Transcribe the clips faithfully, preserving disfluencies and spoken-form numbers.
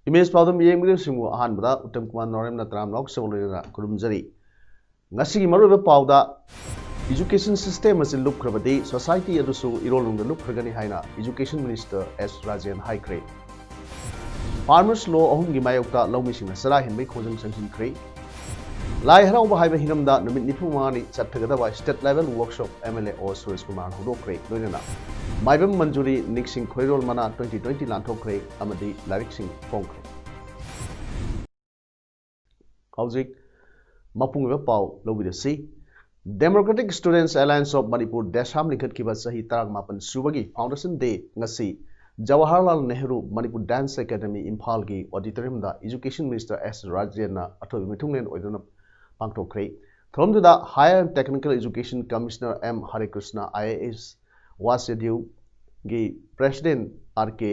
Image ꯄꯥꯎꯗꯝ ꯌꯦꯡꯕꯤꯔꯤꯕꯁꯤꯡꯕꯨ ꯑꯍꯥꯟꯕꯗ ꯎꯠꯇꯝ ꯀꯨꯃꯥꯔ ꯅꯣꯔꯦꯝꯅ ꯇꯔꯥꯝ ꯂꯥꯎꯆꯕ ꯂꯣꯏꯅꯅ ꯈꯨꯔꯨꯝꯖꯔꯤ꯫ ꯉꯁꯤꯒꯤ ꯃꯔꯨꯑꯣꯏꯕ ꯄꯥꯎꯗ, education system ꯑꯁꯤ ꯂꯨꯞꯈ꯭ꯔꯕꯗꯤ society ꯑꯗꯨꯁꯨ ꯏꯔꯣꯜꯅꯨꯡꯗ ꯂꯨꯞꯈ꯭ꯔꯒꯅꯤ ꯍꯥꯏꯅ education minister ꯑꯦꯁ ꯔꯥꯖꯦꯟ ꯍꯥꯏꯈ꯭ꯔꯦ꯫ Farmers law ꯑꯍꯨꯝꯒꯤ ꯃꯥꯌꯣꯛꯇ ꯂꯧꯃꯤꯁꯤꯡꯅ ꯆꯔꯥ ꯍꯦꯟꯕꯒꯤ ꯈꯣꯡꯖꯪ ꯆꯪꯁꯤꯟꯈ꯭ꯔꯦ꯫ ꯂꯥꯏ ꯍꯔꯥꯎꯕ ꯍꯥꯏꯕ ꯍꯤꯔꯝꯗ ꯅꯨꯃꯤꯠ ꯅꯤꯐꯨ ꯃꯉꯥꯅꯤ ꯆꯠꯊꯒꯗꯕ state level workshop M L A ꯑꯣ ꯁꯨꯔꯦꯁ ꯀꯨꯃꯥꯔꯅ ꯍꯧꯗꯣꯛꯈ꯭ꯔꯦ꯫ ꯂꯣꯏꯅꯅ ꯃꯥꯏꯕꯝ ꯃꯟꯖꯨꯔꯤ ꯅꯤꯛꯁꯤꯡ ꯈꯣꯏꯔꯣꯜ ꯃꯅꯥ twenty twenty ꯂꯥꯟꯊꯣꯛꯈ꯭ꯔꯦ ꯑꯃꯗꯤ ꯂꯥꯏꯔꯤꯛꯁꯤꯡ ꯐꯣꯡꯈ꯭ꯔꯦ꯫ ꯍꯧꯖꯤꯛ ꯃꯄꯨꯡ ꯑꯣꯏꯕ ꯄꯥꯎ ꯂꯧꯕꯤꯔꯁꯤ꯫ Democratic Students Alliance of Manipur, DESAM ꯂꯤꯡꯈꯠꯈꯤꯕ ꯆꯍꯤ ꯇꯔꯥꯃꯥꯄꯟ ꯁꯨꯕꯒꯤ foundation day ꯉꯁꯤ ꯖꯋꯥꯍꯔꯂꯥꯜ ꯅꯦꯍꯔꯨ ꯃꯅꯤꯄꯨꯔ Dance Academy ꯏꯝꯐꯥꯜꯒꯤ auditoriumꯗ education minister ꯑꯦꯁ ꯔꯥꯖꯦꯟꯅ ꯑꯊꯣꯏꯕ ꯃꯤꯊꯨꯡꯂꯦꯟ ꯑꯣꯏꯗꯨꯅ ꯄꯥꯡꯊꯣꯛꯈ꯭ꯔꯦ꯫ ꯊꯧꯔꯝꯗꯨꯗ Higher and Technical Education Commissioner M ꯍꯔꯦꯀ꯭ꯔꯤꯁꯅ, ꯑꯥꯏ ꯑꯦ ꯑꯦꯁ ꯋꯥꯁꯦꯗ꯭ꯌꯨꯒꯤ president ꯑꯥꯔ ꯀꯦ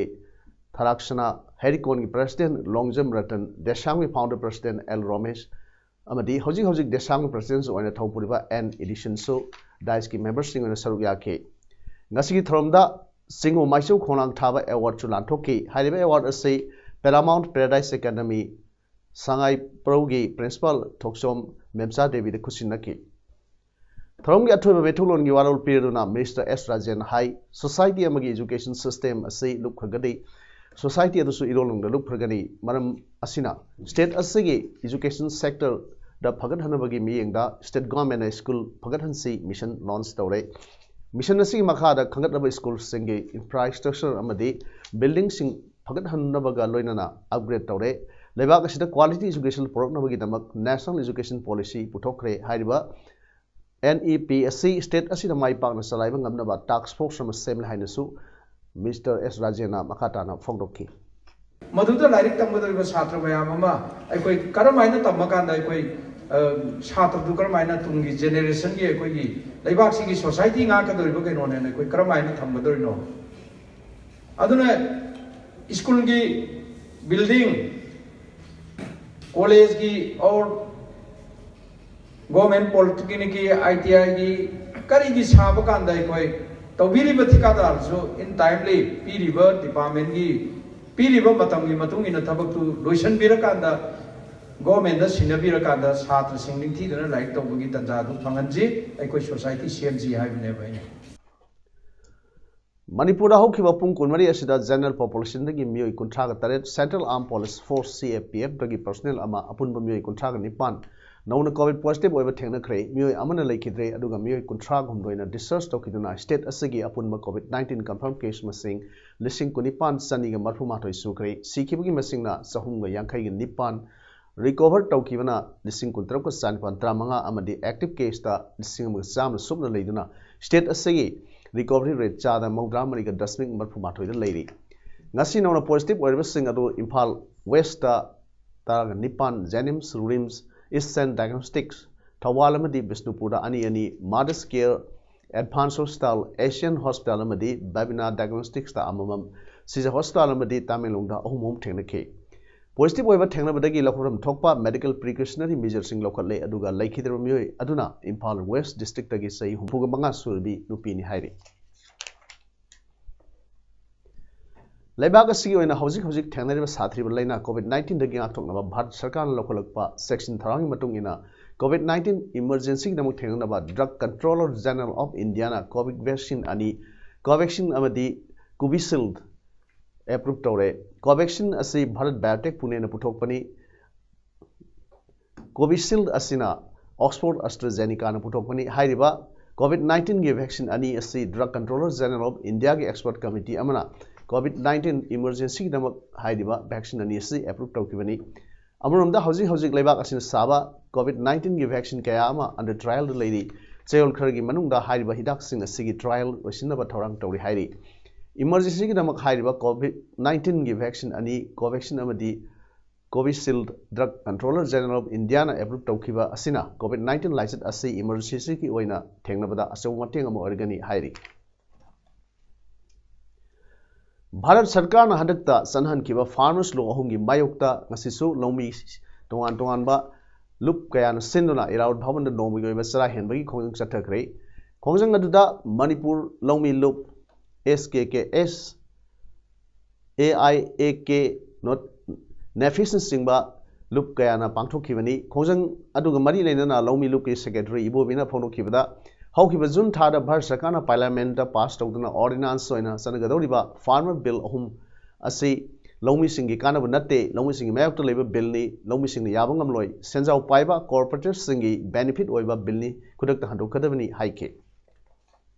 ꯊꯔꯥꯛꯁꯅꯥ, ꯍꯦꯔꯤꯀꯣꯟꯒꯤ president ꯂꯣꯡꯖꯝ ꯔꯇꯟ, DESAMꯒꯤ founder president ꯑꯦꯜ ꯔꯣꯃꯦꯁ, ꯑꯃꯗꯤ ꯍꯧꯖꯤꯛ ꯍꯧꯖꯤꯛ DESAMꯒꯤ president ꯑꯣꯏꯅ ꯊꯧ ꯄꯨꯔꯤꯕ ꯑꯦꯟ ꯏꯗꯤꯁꯟꯁꯨ dais ꯀꯤ member ꯁꯤꯡ ꯑꯣꯏꯅ ꯁꯔꯨꯛ ꯌꯥꯈꯤ꯫ ꯉꯁꯤꯒꯤ ꯊꯧꯔꯝꯗ ꯆꯤꯡꯉꯨ ꯃꯥꯏꯆꯧ ꯈꯣꯡꯅꯥꯡ ꯊꯥꯕ award ꯁꯨ ꯂꯥꯟꯊꯣꯛꯈꯤ꯫ ꯍꯥꯏꯔꯤꯕ award ꯑꯁꯤ Paramount Paradise Academy ꯁꯉꯥꯏꯄ꯭ꯔꯧꯒꯤ principal ꯊꯣꯛꯆꯣꯝ ꯃꯦꯝꯆꯥ ꯗꯦꯕꯤꯗ ꯈꯨꯠꯁꯤꯟꯅꯈꯤ꯫ ꯊꯧꯔꯝꯒꯤ ꯑꯊꯣꯏꯕ ꯃꯤꯊꯨꯡꯂꯣꯟꯒꯤ ꯋꯥꯔꯣꯜ ꯄꯤꯔꯗꯨꯅ minister ꯑꯦꯁ ꯔꯥꯖꯦꯟꯅ ꯍꯥꯏ, society ꯑꯃꯒꯤ education system ꯑꯁꯤ ꯂꯨꯞꯈ꯭ꯔꯒꯗꯤ society ꯑꯗꯨꯁꯨ ꯏꯔꯣꯜꯅꯨꯡꯗ ꯂꯨꯞꯈ꯭ꯔꯒꯅꯤ꯫ ꯃꯔꯝ ꯑꯁꯤꯅ state ꯑꯁꯤꯒꯤ education sector ꯗ ꯐꯒꯠꯍꯟꯅꯕꯒꯤ ꯃꯤꯠꯌꯦꯡꯗ state government ꯅ school ꯐꯒꯠꯍꯟꯁꯤ mission launch ꯇꯧꯔꯦ꯫ Mission ꯑꯁꯤꯒꯤ ꯃꯈꯥꯗ ꯈꯟꯒꯠꯂꯕ school ꯁꯤꯡꯒꯤ infrastructure ꯑꯃꯗꯤ building ꯁꯤꯡ ꯐꯒꯠꯍꯟꯅꯕꯒ ꯂꯣꯏꯅꯅ upgrade ꯇꯧꯔꯦ꯫ ꯂꯩꯕꯥꯛ ꯑꯁꯤꯗ quality education ꯄꯨꯔꯛꯅꯕꯒꯤꯗꯃꯛ National Education Policy ꯄꯨꯊꯣꯛꯈ꯭ꯔꯦ꯫ ꯍꯥꯏꯔꯤꯕ N E P ꯑꯁꯤ state ꯑꯁꯤꯗ ꯃꯥꯏ ꯄꯥꯛꯅ ꯆꯂꯥꯏꯕ ꯉꯝꯅꯕ task force ꯑꯃ ꯁꯦꯝꯂꯦ ꯍꯥꯏꯅꯁꯨ minister ꯑꯦꯁ ꯔꯥꯖꯦꯟꯅ ꯃꯈꯥ ꯇꯥꯅ ꯐꯣꯡꯗꯣꯛꯈꯤ꯫ ꯃꯗꯨꯗ ꯂꯥꯏꯔꯤꯛ ꯇꯝꯒꯗꯧꯔꯤꯕ ꯁꯥꯇ꯭ꯔ ꯃꯌꯥꯝ ꯑꯃ ꯑꯩꯈꯣꯏ ꯀꯔꯝ ꯍꯥꯏꯅ ꯇꯝꯃꯀꯥꯟꯗ ꯑꯩꯈꯣꯏ, ꯑ, ꯁꯥꯇ꯭ꯔꯗꯨ ꯀꯔꯝ ꯍꯥꯏꯅ ꯇꯨꯡꯒꯤ generationꯒꯤ, ꯑꯩꯈꯣꯏꯒꯤ ꯂꯩꯕꯥꯛꯁꯤꯒꯤ society ꯉꯥꯛꯀꯗꯧꯔꯤꯕ ꯀꯩꯅꯣꯅꯦꯅ ꯑꯩꯈꯣꯏ ꯀꯔꯝ ꯍꯥꯏꯅ ꯊꯝꯒꯗꯧꯔꯤꯅꯣ? ꯑꯗꯨꯅ ꯁ꯭ꯀꯨꯜꯒꯤ building, collegeꯒꯤ or government polytechnicꯀꯤ, ITIꯒꯤ, ꯀꯔꯤꯒꯤ ꯁꯥꯕ ꯀꯥꯟꯗ ꯑꯩꯈꯣꯏ ꯇꯧꯕꯤꯔꯤꯕ ꯊꯤꯀꯥꯗꯥꯔꯁꯨ in timely ꯄꯤꯔꯤꯕ departmentꯀꯤ ꯄꯤꯔꯤꯕ ꯃꯇꯝꯒꯤ ꯃꯇꯨꯡ ꯏꯟꯅ ꯊꯕꯛꯇꯨ ꯂꯣꯏꯁꯤꯟꯕꯤꯔꯀꯥꯟꯗ, governmentꯗ ꯁꯤꯟꯅꯕꯤꯔꯀꯥꯟꯗ ꯁꯥꯇ꯭ꯔꯁꯤꯡ ꯅꯤꯡꯊꯤꯗꯅ ꯂꯥꯏꯔꯤꯛ ꯇꯧꯕꯒꯤ ꯇꯥꯟꯖꯥꯗꯨ ꯐꯪꯍꯟꯁꯤ, ꯑꯩꯈꯣꯏ society ꯁꯦꯝꯁꯤ ꯍꯥꯏꯕꯅꯦꯕ ꯑꯩꯅ꯫ ꯃꯅꯤꯄꯨꯔꯗ ꯍꯧꯈꯤꯕ ꯄꯨꯡ ꯀꯨꯟꯃꯔꯤ ꯑꯁꯤꯗ general populationꯗꯒꯤ ꯃꯤꯑꯣꯏ ꯀꯨꯟꯊ꯭ꯔꯥꯒ ꯇꯔꯦꯠ, Central Armed Police Force, CAPFꯇꯒꯤ personnel ꯑꯃ, ꯑꯄꯨꯟꯕ ꯃꯤꯑꯣꯏ ꯀꯨꯟꯊ꯭ꯔꯥꯒ ꯅꯤꯄꯥꯟ ꯅꯧꯅ COVID positive ꯑꯣꯏꯕ ꯊꯦꯡꯅꯈ꯭ꯔꯦ꯫ ꯃꯤꯑꯣꯏ ꯑꯃꯅ ꯂꯩꯈꯤꯗ꯭ꯔꯦ, ꯑꯗꯨꯒ ꯃꯤꯑꯣꯏ ꯀꯨꯟꯊ꯭ꯔꯥ ꯍꯨꯝꯗꯣꯏꯅ discharge ꯇꯧꯈꯤꯗꯨꯅ state ꯑꯁꯤꯒꯤ ꯑꯄꯨꯟꯕ COVID nineteen confirm case ꯃꯁꯤꯡ ꯂꯤꯁꯤꯡ ꯀꯨꯟꯅꯤꯄꯥꯟ ꯆꯅꯤꯒ ꯃꯔꯐꯨ ꯃꯥꯊꯣꯏ ꯁꯨꯈ꯭ꯔꯦ꯫ ꯁꯤꯈꯤꯕꯒꯤ ꯃꯁꯤꯡꯅ ꯆꯍꯨꯝꯒ ꯌꯥꯡꯈꯩꯒ ꯅꯤꯄꯥꯟ, recover ꯇꯧꯈꯤꯕꯅ ꯂꯤꯁꯤꯡ ꯀꯨꯟꯇꯔꯨꯛꯀ ꯆꯥꯅꯤꯄꯥꯟ ꯇꯔꯥꯃꯉꯥ ꯑꯃꯗꯤ active caseꯇ ꯂꯤꯁꯤꯡ ꯑꯃꯒ ꯆꯥꯝꯃ ꯁꯨꯞꯅ ꯂꯩꯗꯨꯅ state ꯑꯁꯤꯒꯤ recovery rate ꯆꯥꯗ ꯃꯧꯗ꯭ꯔꯥ ꯃꯔꯤꯒ ꯗꯁꯃꯤꯛ ꯃꯔꯐꯨ ꯃꯥꯊꯣꯏꯗ ꯂꯩꯔꯤ꯫ ꯉꯁꯤ ꯅꯧꯅ positive ꯑꯣꯏꯔꯤꯕꯁꯤꯡ ꯑꯗꯨ ꯏꯝꯐꯥꯜ Westꯇ ꯇꯔꯥꯒ ꯅꯤꯄꯥꯟ, JNIMS, RIMS, East Saint Diagnostics, Thoubal ꯑꯃꯗꯤ ꯕꯤꯁꯅꯨꯄꯨꯔꯗ ꯑꯅꯤ ꯑꯅꯤ, Mother's Care, Advance Hospital, Asian Hospital ꯑꯃꯗꯤ Babina Diagnosticsꯇ ꯑꯃꯃꯝ, ꯁꯤꯖ Hospital ꯑꯃꯗꯤ ꯇꯃꯦꯡꯂꯣꯡꯗ ꯑꯍꯨꯝ ꯑꯍꯨꯝ ꯊꯦꯡꯅꯈꯤ꯫ Positive ꯑꯣꯏꯕ ꯊꯦꯡꯅꯕꯗꯒꯤ ꯂꯧꯈꯠꯐꯝ ꯊꯣꯛꯄ medical precautionary measureꯁꯤꯡ ꯂꯧꯈꯠꯂꯦ, ꯑꯗꯨꯒ ꯂꯩꯈꯤꯗ꯭ꯔꯕ ꯃꯤꯑꯣꯏ ꯑꯗꯨꯅ ꯏꯝꯐꯥꯜ West districtꯇꯒꯤ ꯆꯍꯤ ꯍꯨꯝꯐꯨꯒ ꯃꯉꯥ ꯁꯨꯔꯕꯤ ꯅꯨꯄꯤꯅꯤ ꯍꯥꯏꯔꯤ꯫ ꯂꯩꯕꯥꯛ ꯑꯁꯤꯒꯤ ꯑꯣꯏꯅ ꯍꯧꯖꯤꯛ ꯍꯧꯖꯤꯛ ꯊꯦꯡꯅꯔꯤꯕ ꯁꯥꯊꯤꯔꯤꯕ ꯂꯥꯏꯅꯥ COVID nineteenꯗꯒꯤ ꯉꯥꯛꯊꯣꯛꯅꯕ ꯚꯥꯔꯠ ꯁꯔꯀꯥꯔꯅ ꯂꯧꯈꯠꯂꯛꯄ ꯆꯦꯛꯁꯤꯟ ꯊꯧꯔꯥꯡꯒꯤ ꯃꯇꯨꯡ ꯏꯟꯅ COVID nineteen emergencyꯒꯤꯗꯃꯛ ꯊꯦꯡꯅꯅꯕ Drug Controller General of Indiaꯅ COVID vaccine ꯑꯅꯤ, Covaxin ꯑꯃꯗꯤ Covishield approve ꯇꯧꯔꯦ꯫ Covaxin ꯑꯁꯤ Bharat Biotech Puneꯅ ꯄꯨꯊꯣꯛꯄꯅꯤ꯫ Covishield ꯑꯁꯤꯅ Oxford AstraZenecaꯅ ꯄꯨꯊꯣꯛꯄꯅꯤ꯫ ꯍꯥꯏꯔꯤꯕ COVID nineteenꯒꯤ vaccine ꯑꯅꯤ ꯑꯁꯤ Drug Controller General of Indiaꯒꯤ expert committee ꯑꯃꯅ COVID nineteen emergencyꯒꯤꯗꯃꯛ ꯍꯥꯏꯔꯤꯕ vaccine ꯑꯅꯤ ꯑꯁꯤ approve ꯇꯧꯈꯤꯕꯅꯤ꯫ ꯑꯃꯔꯣꯝꯗ ꯍꯧꯖꯤꯛ ꯍꯧꯖꯤꯛ ꯂꯩꯕꯥꯛ ꯑꯁꯤꯅ ꯁꯥꯕ COVID nineteenꯒꯤ vaccine ꯀꯌꯥ ꯑꯃ under trialꯗ ꯂꯩꯔꯤ꯫ ꯆꯌꯣꯜ ꯈꯔꯒꯤ ꯃꯅꯨꯡꯗ ꯍꯥꯏꯔꯤꯕ ꯍꯤꯗꯥꯛꯁꯤꯡ ꯑꯁꯤꯒꯤ trial ꯂꯣꯏꯁꯤꯟꯅꯕ ꯊꯧꯔꯥꯡ ꯇꯧꯔꯤ ꯍꯥꯏꯔꯤ꯫ Emergencyꯒꯤꯗꯃꯛ ꯍꯥꯏꯔꯤꯕ COVID nineteenꯒꯤ vaccine ꯑꯅꯤ, Covaxin ꯑꯃꯗꯤ Covishield, Drug Controller General of Indiaꯅ approve ꯇꯧꯈꯤꯕ ꯑꯁꯤꯅ COVID nineteen ꯂꯥꯏꯆꯠ ꯑꯁꯤ emergencyꯒꯤ ꯑꯣꯏꯅ ꯊꯦꯡꯅꯕꯗ ꯑꯆꯧꯕ ꯃꯇꯦꯡ ꯑꯃ ꯑꯣꯏꯔꯒꯅꯤ ꯍꯥꯏꯔꯤ꯫ ꯚꯥꯔꯠ ꯁꯔꯀꯥꯔꯅ ꯍꯟꯗꯛꯇ ꯆꯠꯅꯍꯟꯈꯤꯕ farmers law ꯑꯍꯨꯝꯒꯤ ꯃꯥꯌꯣꯛꯇ ꯉꯁꯤꯁꯨ ꯂꯧꯃꯤ ꯇꯣꯉꯥꯟ ꯇꯣꯉꯥꯟꯕ ꯂꯨꯞ ꯀꯌꯥꯅ ꯁꯤꯟꯗꯨꯅ ꯏꯔꯥꯕꯣꯠ ꯚꯕꯟꯗ ꯅꯣꯡꯃꯒꯤ ꯑꯣꯏꯕ ꯆꯔꯥ ꯍꯦꯟꯕꯒꯤ ꯈꯣꯡꯖꯪ ꯆꯠꯊꯈ꯭ꯔꯦ꯫ ꯈꯣꯡꯖꯪ ꯑꯗꯨꯗ ꯃꯅꯤꯄꯨꯔ ꯂꯧꯃꯤ ꯂꯨꯞ S K K S, A I A K, ꯅꯣꯠ, ꯅꯦꯐꯤꯁꯅꯆꯤꯡꯕ ꯂꯨꯞ ꯀꯌꯥꯅ ꯄꯥꯡꯊꯣꯛꯈꯤꯕꯅꯤ꯫ ꯈꯣꯡꯖꯪ ꯑꯗꯨꯒ ꯃꯔꯤ ꯂꯩꯅꯅ ꯂꯧꯃꯤ ꯂꯨꯞꯀꯤ secretary ꯏꯕꯣꯕꯤꯅ ꯐꯣꯡꯗꯣꯛꯈꯤꯕꯗ, ꯍꯧꯈꯤꯕ ꯖꯨꯟ ꯊꯥꯗ ꯚꯥꯔꯠ ꯁꯔꯀꯥꯔꯅ parliamentꯇ pass ꯇꯧꯗꯨꯅ ordinance ꯑꯣꯏꯅ ꯆꯠꯅꯒꯗꯧꯔꯤꯕ farmer bill ꯑꯍꯨꯝ ꯑꯁꯤ ꯂꯧꯃꯤꯁꯤꯡꯒꯤ ꯀꯥꯟꯅꯕ ꯅꯠꯇꯦ, ꯂꯧꯃꯤꯁꯤꯡꯒꯤ ꯃꯥꯌꯣꯛꯇ ꯂꯩꯕ billꯅꯤ, ꯂꯧꯃꯤꯁꯤꯡꯅ ꯌꯥꯕ ꯉꯝꯂꯣꯏ, ꯁꯦꯟꯖꯥꯎ ꯄꯥꯏꯕ corporateꯁꯤꯡꯒꯤ benefit ꯑꯣꯏꯕ billꯅꯤ, ꯈꯨꯗꯛꯇ ꯍꯟꯗꯣꯛꯀꯗꯕꯅꯤ ꯍꯥꯏꯈꯤ꯫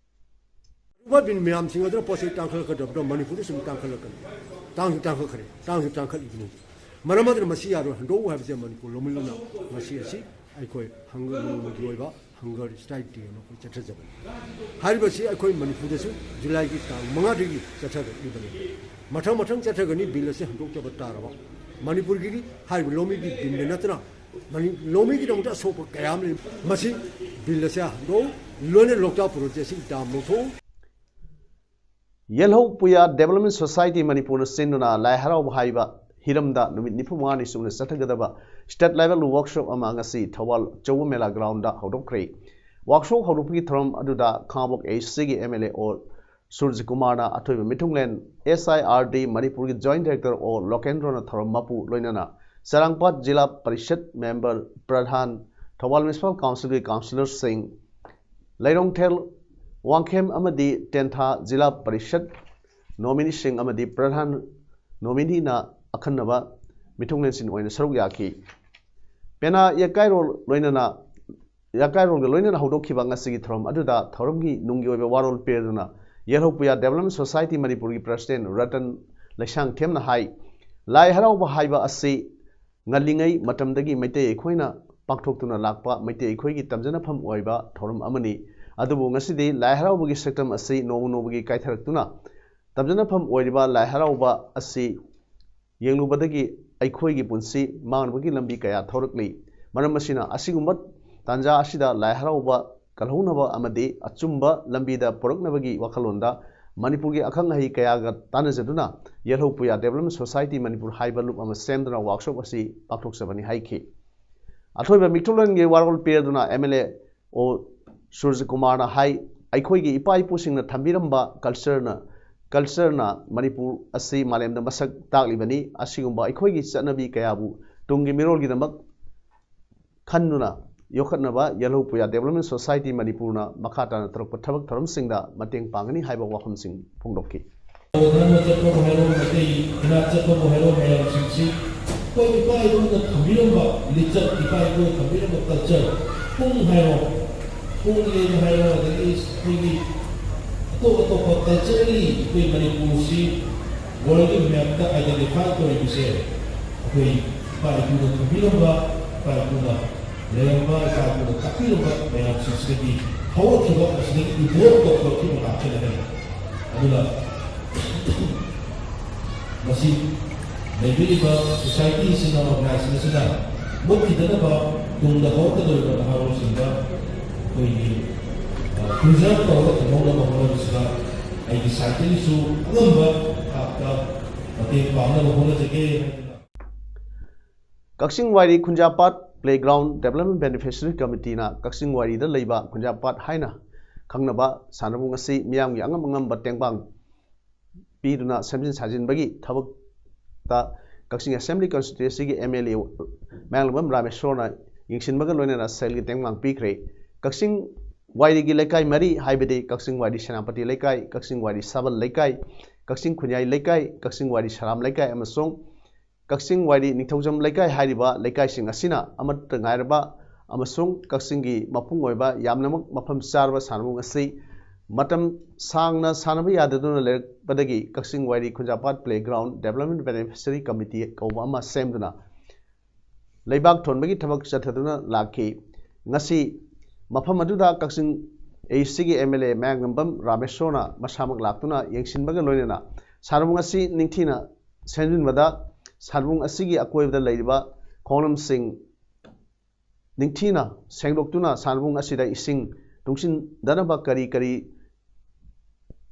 ꯑꯔꯨꯕ ꯕꯤꯜ ꯃꯌꯥꯝꯁꯤꯡ ꯑꯗꯨꯅ ꯄꯣꯠ ꯆꯩ ꯇꯥꯡꯈꯠꯂꯛꯀꯗꯕꯗꯣ ꯃꯅꯤꯄꯨꯔꯗ ꯁꯨꯝ ꯇꯥꯡꯈꯠꯂꯛꯀꯅꯤ꯫ ꯇꯥꯡꯁꯨ ꯇꯥꯡꯈꯠꯈ꯭ꯔꯦ, ꯇꯥꯡꯁꯨ ꯇꯥꯡꯈꯠꯂꯤꯕꯅꯤ꯫ ꯃꯔꯝ ꯑꯗꯨꯅ ꯃꯁꯤ ꯌꯥꯔꯣꯏ, ꯍꯟꯗꯣꯛꯎ ꯍꯥꯏꯕꯁꯦ ꯃꯅꯤꯄꯨꯔ ꯂꯧꯃꯤꯅ ꯉꯁꯤ ꯑꯁꯤ ꯑꯩꯈꯣꯏ ꯍꯪꯒꯔ ꯅꯣꯡꯃꯒꯤ ꯑꯣꯏꯕ hunger strike day ꯑꯃ ꯑꯩꯈꯣꯏ ꯆꯠꯊꯖꯕꯅꯤ꯫ ꯍꯥꯏꯔꯤꯕꯁꯤ ꯑꯩꯈꯣꯏ ꯃꯅꯤꯄꯨꯔꯗꯁꯨ ꯖꯨꯂꯥꯏꯒꯤ ꯇꯥꯡ ꯃꯉꯥꯗꯒꯤ ꯆꯠꯊꯔꯛꯂꯤꯕꯅꯤ꯫ ꯃꯊꯪ ꯃꯊꯪ ꯆꯠꯊꯒꯅꯤ꯫ ꯕꯤꯜ ꯑꯁꯤ ꯍꯟꯗꯣꯛꯇꯕ ꯇꯥꯔꯕ ꯃꯅꯤꯄꯨꯔꯒꯤꯗꯤ ꯍꯥꯏꯔꯤꯕ ꯂꯧꯃꯤꯒꯤ ꯕꯤꯜꯗ ꯅꯠꯇꯅ ꯃꯅꯤ-, ꯂꯧꯃꯤꯒꯤꯗꯃꯛꯇ ꯑꯁꯣꯛꯄ ꯀꯌꯥ ꯑꯃ ꯂꯩ꯫ ꯃꯁꯤ ꯕꯤꯜ ꯑꯁꯦ ꯍꯟꯗꯣꯛꯎ, ꯂꯣꯏꯅ ꯂꯣꯛꯇꯥꯛ ꯄ꯭ꯔꯣꯖꯦꯛꯁꯤ ꯗꯥꯝ ꯂꯧꯊꯣꯛꯎ꯫ ꯌꯦꯜꯍꯧ ꯄꯨꯌꯥ Development Society ꯃꯅꯤꯄꯨꯔꯅ ꯁꯤꯟꯗꯨꯅ ꯂꯥꯏ ꯍꯔꯥꯎꯕ ꯍꯥꯏꯕ ꯍꯤꯔꯝꯗ ꯅꯨꯃꯤꯠ ꯅꯤꯐꯨ ꯃꯉꯥꯅꯤ ꯆꯨꯞꯅ ꯆꯠꯊꯒꯗꯕ state level workshop ꯑꯃ ꯉꯁꯤ ꯊꯧꯕꯥꯜ ꯆꯧꯕ ꯃꯦꯂꯥ groundꯗ ꯍꯧꯗꯣꯛꯈ꯭ꯔꯦ꯫ Workshop ꯍꯧꯗꯣꯛꯄꯒꯤ ꯊꯧꯔꯝ ꯑꯗꯨꯗ ꯈꯥꯉꯕꯣꯛ ACꯒꯤ MLA ꯑꯣ ꯁꯨꯔꯖꯤꯀꯨꯃꯥꯔꯅ ꯑꯊꯣꯏꯕ ꯃꯤꯊꯨꯡꯂꯦꯟ, SIRD ꯃꯅꯤꯄꯨꯔꯒꯤ Joint Director ꯑꯣ ꯂꯣꯀꯦꯟꯗ꯭ꯔꯣꯅ ꯊꯧꯔꯝ ꯃꯄꯨ ꯂꯣꯏꯅꯅ ꯆꯔꯥꯡꯄꯥꯠ ꯖꯤꯂꯥ ꯄꯔꯤꯁꯠ member, ꯄ꯭ꯔꯙꯥꯟ, ꯊꯧꯕꯥꯜ Municipal Councilꯒꯤ councillorꯁꯤꯡ, ꯂꯩꯔꯣꯡꯊꯦꯜ, ꯋꯥꯡꯈꯦꯝ ꯑꯃꯗꯤ ꯇꯦꯟꯊꯥ ꯖꯤꯂꯥ ꯄꯔꯤꯁꯠ nomineeꯁꯤꯡ ꯑꯃꯗꯤ ꯄ꯭ꯔꯙꯥꯟ nomineeꯅ ꯑꯈꯟꯅꯕ ꯃꯤꯊꯨꯡꯂꯦꯟꯁꯤꯡ ꯑꯣꯏꯅ ꯁꯔꯨꯛ ꯌꯥꯈꯤ꯫ ꯄꯦꯅꯥ ꯌꯦꯛꯀꯥꯏꯔꯣꯜ ꯂꯣꯏꯅꯅ, ꯌꯦꯛꯀꯥꯏꯔꯣꯜꯒ ꯂꯣꯏꯅꯅ ꯍꯧꯗꯣꯛꯈꯤꯕ ꯉꯁꯤꯒꯤ ꯊꯧꯔꯝ ꯑꯗꯨꯗ ꯊꯧꯔꯝꯒꯤ ꯅꯨꯡꯒꯤ ꯑꯣꯏꯕ ꯋꯥꯔꯣꯜ ꯄꯤꯔꯗꯨꯅ ꯌꯦꯜꯍꯧ ꯄꯨꯌꯥ Development Society ꯃꯅꯤꯄꯨꯔꯒꯤ President ꯔꯇꯟ ꯂꯩꯁꯥꯡꯊꯦꯝꯅ ꯍꯥꯏ, ꯂꯥꯏ ꯍꯔꯥꯎꯕ ꯍꯥꯏꯕ ꯑꯁꯤ ꯉꯜꯂꯤꯉꯩ ꯃꯇꯝꯗꯒꯤ ꯃꯩꯇꯩ ꯑꯩꯈꯣꯏꯅ ꯄꯥꯡꯊꯣꯛꯇꯨꯅ ꯂꯥꯛꯄ ꯃꯩꯇꯩ ꯑꯩꯈꯣꯏꯒꯤ ꯇꯝꯖꯅꯐꯝ ꯑꯣꯏꯕ ꯊꯧꯔꯝ ꯑꯃꯅꯤ꯫ ꯑꯗꯨꯕꯨ ꯉꯁꯤꯗꯤ ꯂꯥꯏ ꯍꯔꯥꯎꯕꯒꯤ ꯁꯛꯇꯝ ꯑꯁꯤ ꯅꯣꯡꯃ ꯅꯣꯡꯃꯒꯤ ꯀꯥꯏꯊꯔꯛꯇꯨꯅ ꯇꯝꯖꯅꯐꯝ ꯑꯣꯏꯔꯤꯕ ꯂꯥꯏ ꯍꯔꯥꯎꯕ ꯑꯁꯤ ꯌꯦꯡꯂꯨꯕꯗꯒꯤ ꯑꯩꯈꯣꯏꯒꯤ ꯄꯨꯟꯁꯤ ꯃꯥꯡꯅꯕꯒꯤ ꯂꯝꯕꯤ ꯀꯌꯥ ꯊꯧꯔꯛꯂꯤ꯫ ꯃꯔꯝ ꯑꯁꯤꯅ, ꯑꯁꯤꯒꯨꯝꯕ ꯇꯥꯟꯖꯥ ꯑꯁꯤꯗ ꯂꯥꯏ ꯍꯔꯥꯎꯕ ꯀꯜꯍꯧꯅꯕ ꯑꯃꯗꯤ ꯑꯆꯨꯝꯕ ꯂꯝꯕꯤꯗ ꯄꯨꯔꯛꯅꯕꯒꯤ ꯋꯥꯈꯜꯂꯣꯟꯗ ꯃꯅꯤꯄꯨꯔꯒꯤ ꯑꯈꯪ ꯑꯍꯩ ꯀꯌꯥꯒ ꯇꯥꯟꯅꯖꯗꯨꯅ ꯌꯦꯜꯍꯧ ꯄꯨꯌꯥ Development Society ꯃꯅꯤꯄꯨꯔ ꯍꯥꯏꯕ ꯂꯨꯞ ꯑꯃ ꯁꯦꯝꯗꯨꯅ workshop ꯑꯁꯤ ꯄꯥꯡꯊꯣꯛꯆꯕꯅꯤ ꯍꯥꯏꯈꯤ꯫ ꯑꯊꯣꯏꯕ ꯃꯤꯊꯨꯡꯂꯦꯟꯒꯤ ꯋꯥꯔꯣꯜ ꯄꯤꯔꯗꯨꯅ MLA ꯑꯣ ꯁꯨꯔꯖꯀꯨꯃꯥꯔꯅ ꯍꯥꯏ, ꯑꯩꯈꯣꯏꯒꯤ ꯏꯄꯥ ꯏꯄꯨꯁꯤꯡꯅ ꯊꯝꯕꯤꯔꯝꯕ cultureꯅ, cultureꯅ ꯃꯅꯤꯄꯨꯔ ꯑꯁꯤ ꯃꯥꯂꯦꯝꯗ ꯃꯁꯛ ꯇꯥꯛꯂꯤꯕꯅꯤ꯫ ꯑꯁꯤꯒꯨꯝꯕ ꯑꯩꯈꯣꯏꯒꯤ ꯆꯠꯅꯕꯤ ꯀꯌꯥꯕꯨ ꯇꯨꯡꯒꯤ ꯃꯤꯔꯣꯜꯒꯤꯗꯃꯛ ꯈꯟꯗꯨꯅ ꯌꯣꯛꯈꯠꯅꯕ ꯌꯦꯜꯍꯧ ꯄꯨꯌꯥ Development Society ꯃꯅꯤꯄꯨꯔꯅ ꯃꯈꯥ ꯇꯥꯅ ꯇꯧꯔꯛꯄ ꯊꯕꯛ ꯊꯧꯔꯝꯁꯤꯡꯗ ꯃꯇꯦꯡ ꯄꯥꯡꯒꯅꯤ ꯍꯥꯏꯕ ꯋꯥꯐꯝꯁꯤꯡ ꯐꯣꯡꯗꯣꯛꯈꯤ꯫ ꯙꯔꯃ ꯆꯠꯄꯕꯨ ꯍꯥꯏꯔꯣ, ꯃꯩꯇꯩ ꯏꯅꯥꯠ ꯆꯠꯄꯕꯨ ꯍꯥꯏꯔꯣ, ꯃꯌꯥꯝꯁꯤꯡꯁꯤ ꯑꯩꯈꯣꯏ ꯏꯄꯥ ꯏꯄꯨꯅ ꯊꯝꯕꯤꯔꯝꯕ ꯂꯤꯆꯠ, ꯏꯄꯥ ꯏꯄꯨꯅ ꯊꯝꯕꯤꯔꯝꯕ culture, ꯄꯨꯡ ꯍꯥꯏꯔꯣ, ꯄꯨꯡ ꯂꯦꯟ ꯍꯥꯏꯔꯣ, ꯑꯗꯒꯤ ꯑꯩꯈꯣꯏꯒꯤ ꯑꯇꯣꯞ ꯑꯇꯣꯞꯄ culturally ꯑꯩꯈꯣꯏ ꯃꯅꯤꯄꯨꯔꯁꯤ worldꯒꯤ mapꯇ identify ꯇꯧꯔꯤꯕꯁꯦ ꯑꯩꯈꯣꯏ ꯏꯄꯥ ꯏꯄꯨꯅ ꯊꯝꯕꯤꯔꯝꯕ, ꯏꯄꯥ ꯏꯄꯨꯅ ꯂꯩꯔꯝꯕ, ꯏꯄꯥ ꯏꯄꯨꯅ ꯇꯥꯛꯄꯤꯔꯝꯕ ꯃꯌꯥꯝꯁꯤꯡꯁꯤꯗꯒꯤ ꯍꯧꯔꯛꯈꯤꯕ, ꯃꯁꯤꯗꯒꯤ evolve ꯇꯧꯊꯣꯔꯛꯈꯤꯕ ꯉꯥꯛꯇꯅꯤ ꯍꯥꯏꯅ꯫ ꯑꯗꯨꯅ ꯃꯁꯤ ꯂꯩꯕꯤꯔꯤꯕ societyꯁꯤꯡꯅ, organizationꯁꯤꯡ ꯑꯁꯤꯅ ꯃꯨꯠꯈꯤꯗꯅꯕ ꯇꯨꯡꯗ ꯍꯧꯔꯛꯀꯗꯧꯔꯤꯕ ꯅꯍꯥꯔꯣꯜꯁꯤꯡꯗ ꯑꯩꯈꯣꯏꯒꯤ, ꯑ, preserve ꯇꯧꯔꯒ ꯊꯝꯍꯧꯅꯕ ꯍꯣꯠꯅꯕꯁꯤꯗ ꯑꯩꯒꯤ sideꯇꯒꯤꯁꯨ ꯑꯉꯝꯕ ꯊꯥꯛꯇ ꯃꯇꯦꯡ ꯄꯥꯡꯅꯕ ꯍꯣꯠꯅꯖꯒꯦ ꯍꯥꯏꯗꯅ꯫ ꯀꯛꯆꯤꯡ ꯋꯥꯏꯔꯤ ꯈꯨꯟꯖꯥꯄꯥꯠ Playground Development Beneficiary Committeeꯅ ꯀꯛꯆꯤꯡ ꯋꯥꯏꯔꯤꯗ ꯂꯩꯕ ꯈꯨꯟꯖꯥꯄꯥꯠ ꯍꯥꯏꯅ ꯈꯪꯅꯕ ꯁꯥꯟꯅꯕꯨꯡ ꯑꯁꯤ ꯃꯤꯌꯥꯝꯒꯤ ꯑꯉꯝ ꯑꯉꯝꯕ ꯇꯦꯡꯕꯥꯡ ꯄꯤꯗꯨꯅ ꯁꯦꯝꯖꯤꯟ ꯁꯥꯖꯤꯟꯕꯒꯤ ꯊꯕꯛꯇ ꯀꯛꯆꯤꯡ Assembly Constituencyꯒꯤ MLA ꯃꯌꯥꯡꯂꯝꯕꯝ ꯔꯥꯃꯦꯁꯣꯔꯅ ꯌꯦꯡꯁꯤꯟꯕꯒ ꯂꯣꯏꯅꯅ ꯁꯦꯜꯒꯤ ꯇꯦꯡꯕꯥꯡ ꯄꯤꯈ꯭ꯔꯦ꯫ ꯀꯛꯆꯤꯡ ꯋꯥꯏꯔꯤꯒꯤ ꯂꯩꯀꯥꯏ ꯃꯔꯤ, ꯍꯥꯏꯕꯗꯤ ꯀꯛꯆꯤꯡ ꯋꯥꯏꯔꯤ ꯁꯦꯅꯥꯄꯇꯤ ꯂꯩꯀꯥꯏ, ꯀꯛꯆꯤꯡ ꯋꯥꯏꯔꯤ ꯁꯥꯕꯜ ꯂꯩꯀꯥꯏ, ꯀꯛꯆꯤꯡ ꯈꯨꯟꯌꯥꯏ ꯂꯩꯀꯥꯏ, ꯀꯛꯆꯤꯡ ꯋꯥꯏꯔꯤ ꯁꯔꯥꯝ ꯂꯩꯀꯥꯏ ꯑꯃꯁꯨꯡ ꯀꯛꯆꯤꯡ ꯋꯥꯏꯔꯤ ꯅꯤꯡꯊꯧꯖꯝ ꯂꯩꯀꯥꯏ ꯍꯥꯏꯔꯤꯕ ꯂꯩꯀꯥꯏꯁꯤꯡ ꯑꯁꯤꯅ ꯑꯃꯠꯇ ꯉꯥꯏꯔꯕ ꯑꯃꯁꯨꯡ ꯀꯛꯆꯤꯡꯒꯤ ꯃꯄꯨꯡ ꯑꯣꯏꯕ ꯌꯥꯝꯅꯃꯛ ꯃꯐꯝ ꯆꯥꯔꯕ ꯁꯥꯟꯅꯕꯨꯡ ꯑꯁꯤ ꯃꯇꯝ ꯁꯥꯡꯅ ꯁꯥꯟꯅꯕ ꯌꯥꯗꯗꯨꯅ ꯂꯩꯔꯛꯄꯗꯒꯤ ꯀꯛꯆꯤꯡ ꯋꯥꯏꯔꯤ ꯈꯨꯟꯖꯥꯄꯥꯠ Playground Development Beneficiary Committee ꯀꯧꯕ ꯑꯃ ꯁꯦꯝꯗꯨꯅ ꯂꯩꯕꯥꯛ ꯊꯣꯟꯕꯒꯤ ꯊꯕꯛ ꯆꯠꯊꯗꯨꯅ ꯂꯥꯛꯈꯤ꯫ ꯉꯁꯤ ꯃꯐꯝ ꯑꯗꯨꯗ ꯀꯛꯆꯤꯡ ꯑꯦ ꯁꯤꯒꯤ ꯑꯦꯝ ꯑꯦꯜ ꯑꯦ ꯃꯌꯥꯡꯂꯝꯕꯝ ꯔꯥꯃꯦꯁꯣꯔꯅ ꯃꯁꯥꯃꯛ ꯂꯥꯛꯇꯨꯅ ꯌꯦꯡꯁꯤꯟꯕꯒ ꯂꯣꯏꯅꯅ ꯁꯥꯟꯅꯕꯨꯡ ꯑꯁꯤ ꯅꯤꯡꯊꯤꯅ ꯁꯦꯝꯖꯤꯟꯕꯗ ꯁꯥꯟꯅꯕꯨꯡ ꯑꯁꯤꯒꯤ ꯑꯀꯣꯏꯕꯗ ꯂꯩꯔꯤꯕ ꯈꯣꯡꯂꯝꯁꯤꯡ ꯅꯤꯡꯊꯤꯅ ꯁꯦꯡꯗꯣꯛꯇꯨꯅ ꯁꯥꯟꯅꯕꯨꯡ ꯑꯁꯤꯗ ꯏꯁꯤꯡ ꯇꯨꯡꯁꯤꯟꯗꯅꯕ ꯀꯔꯤ ꯀꯔꯤ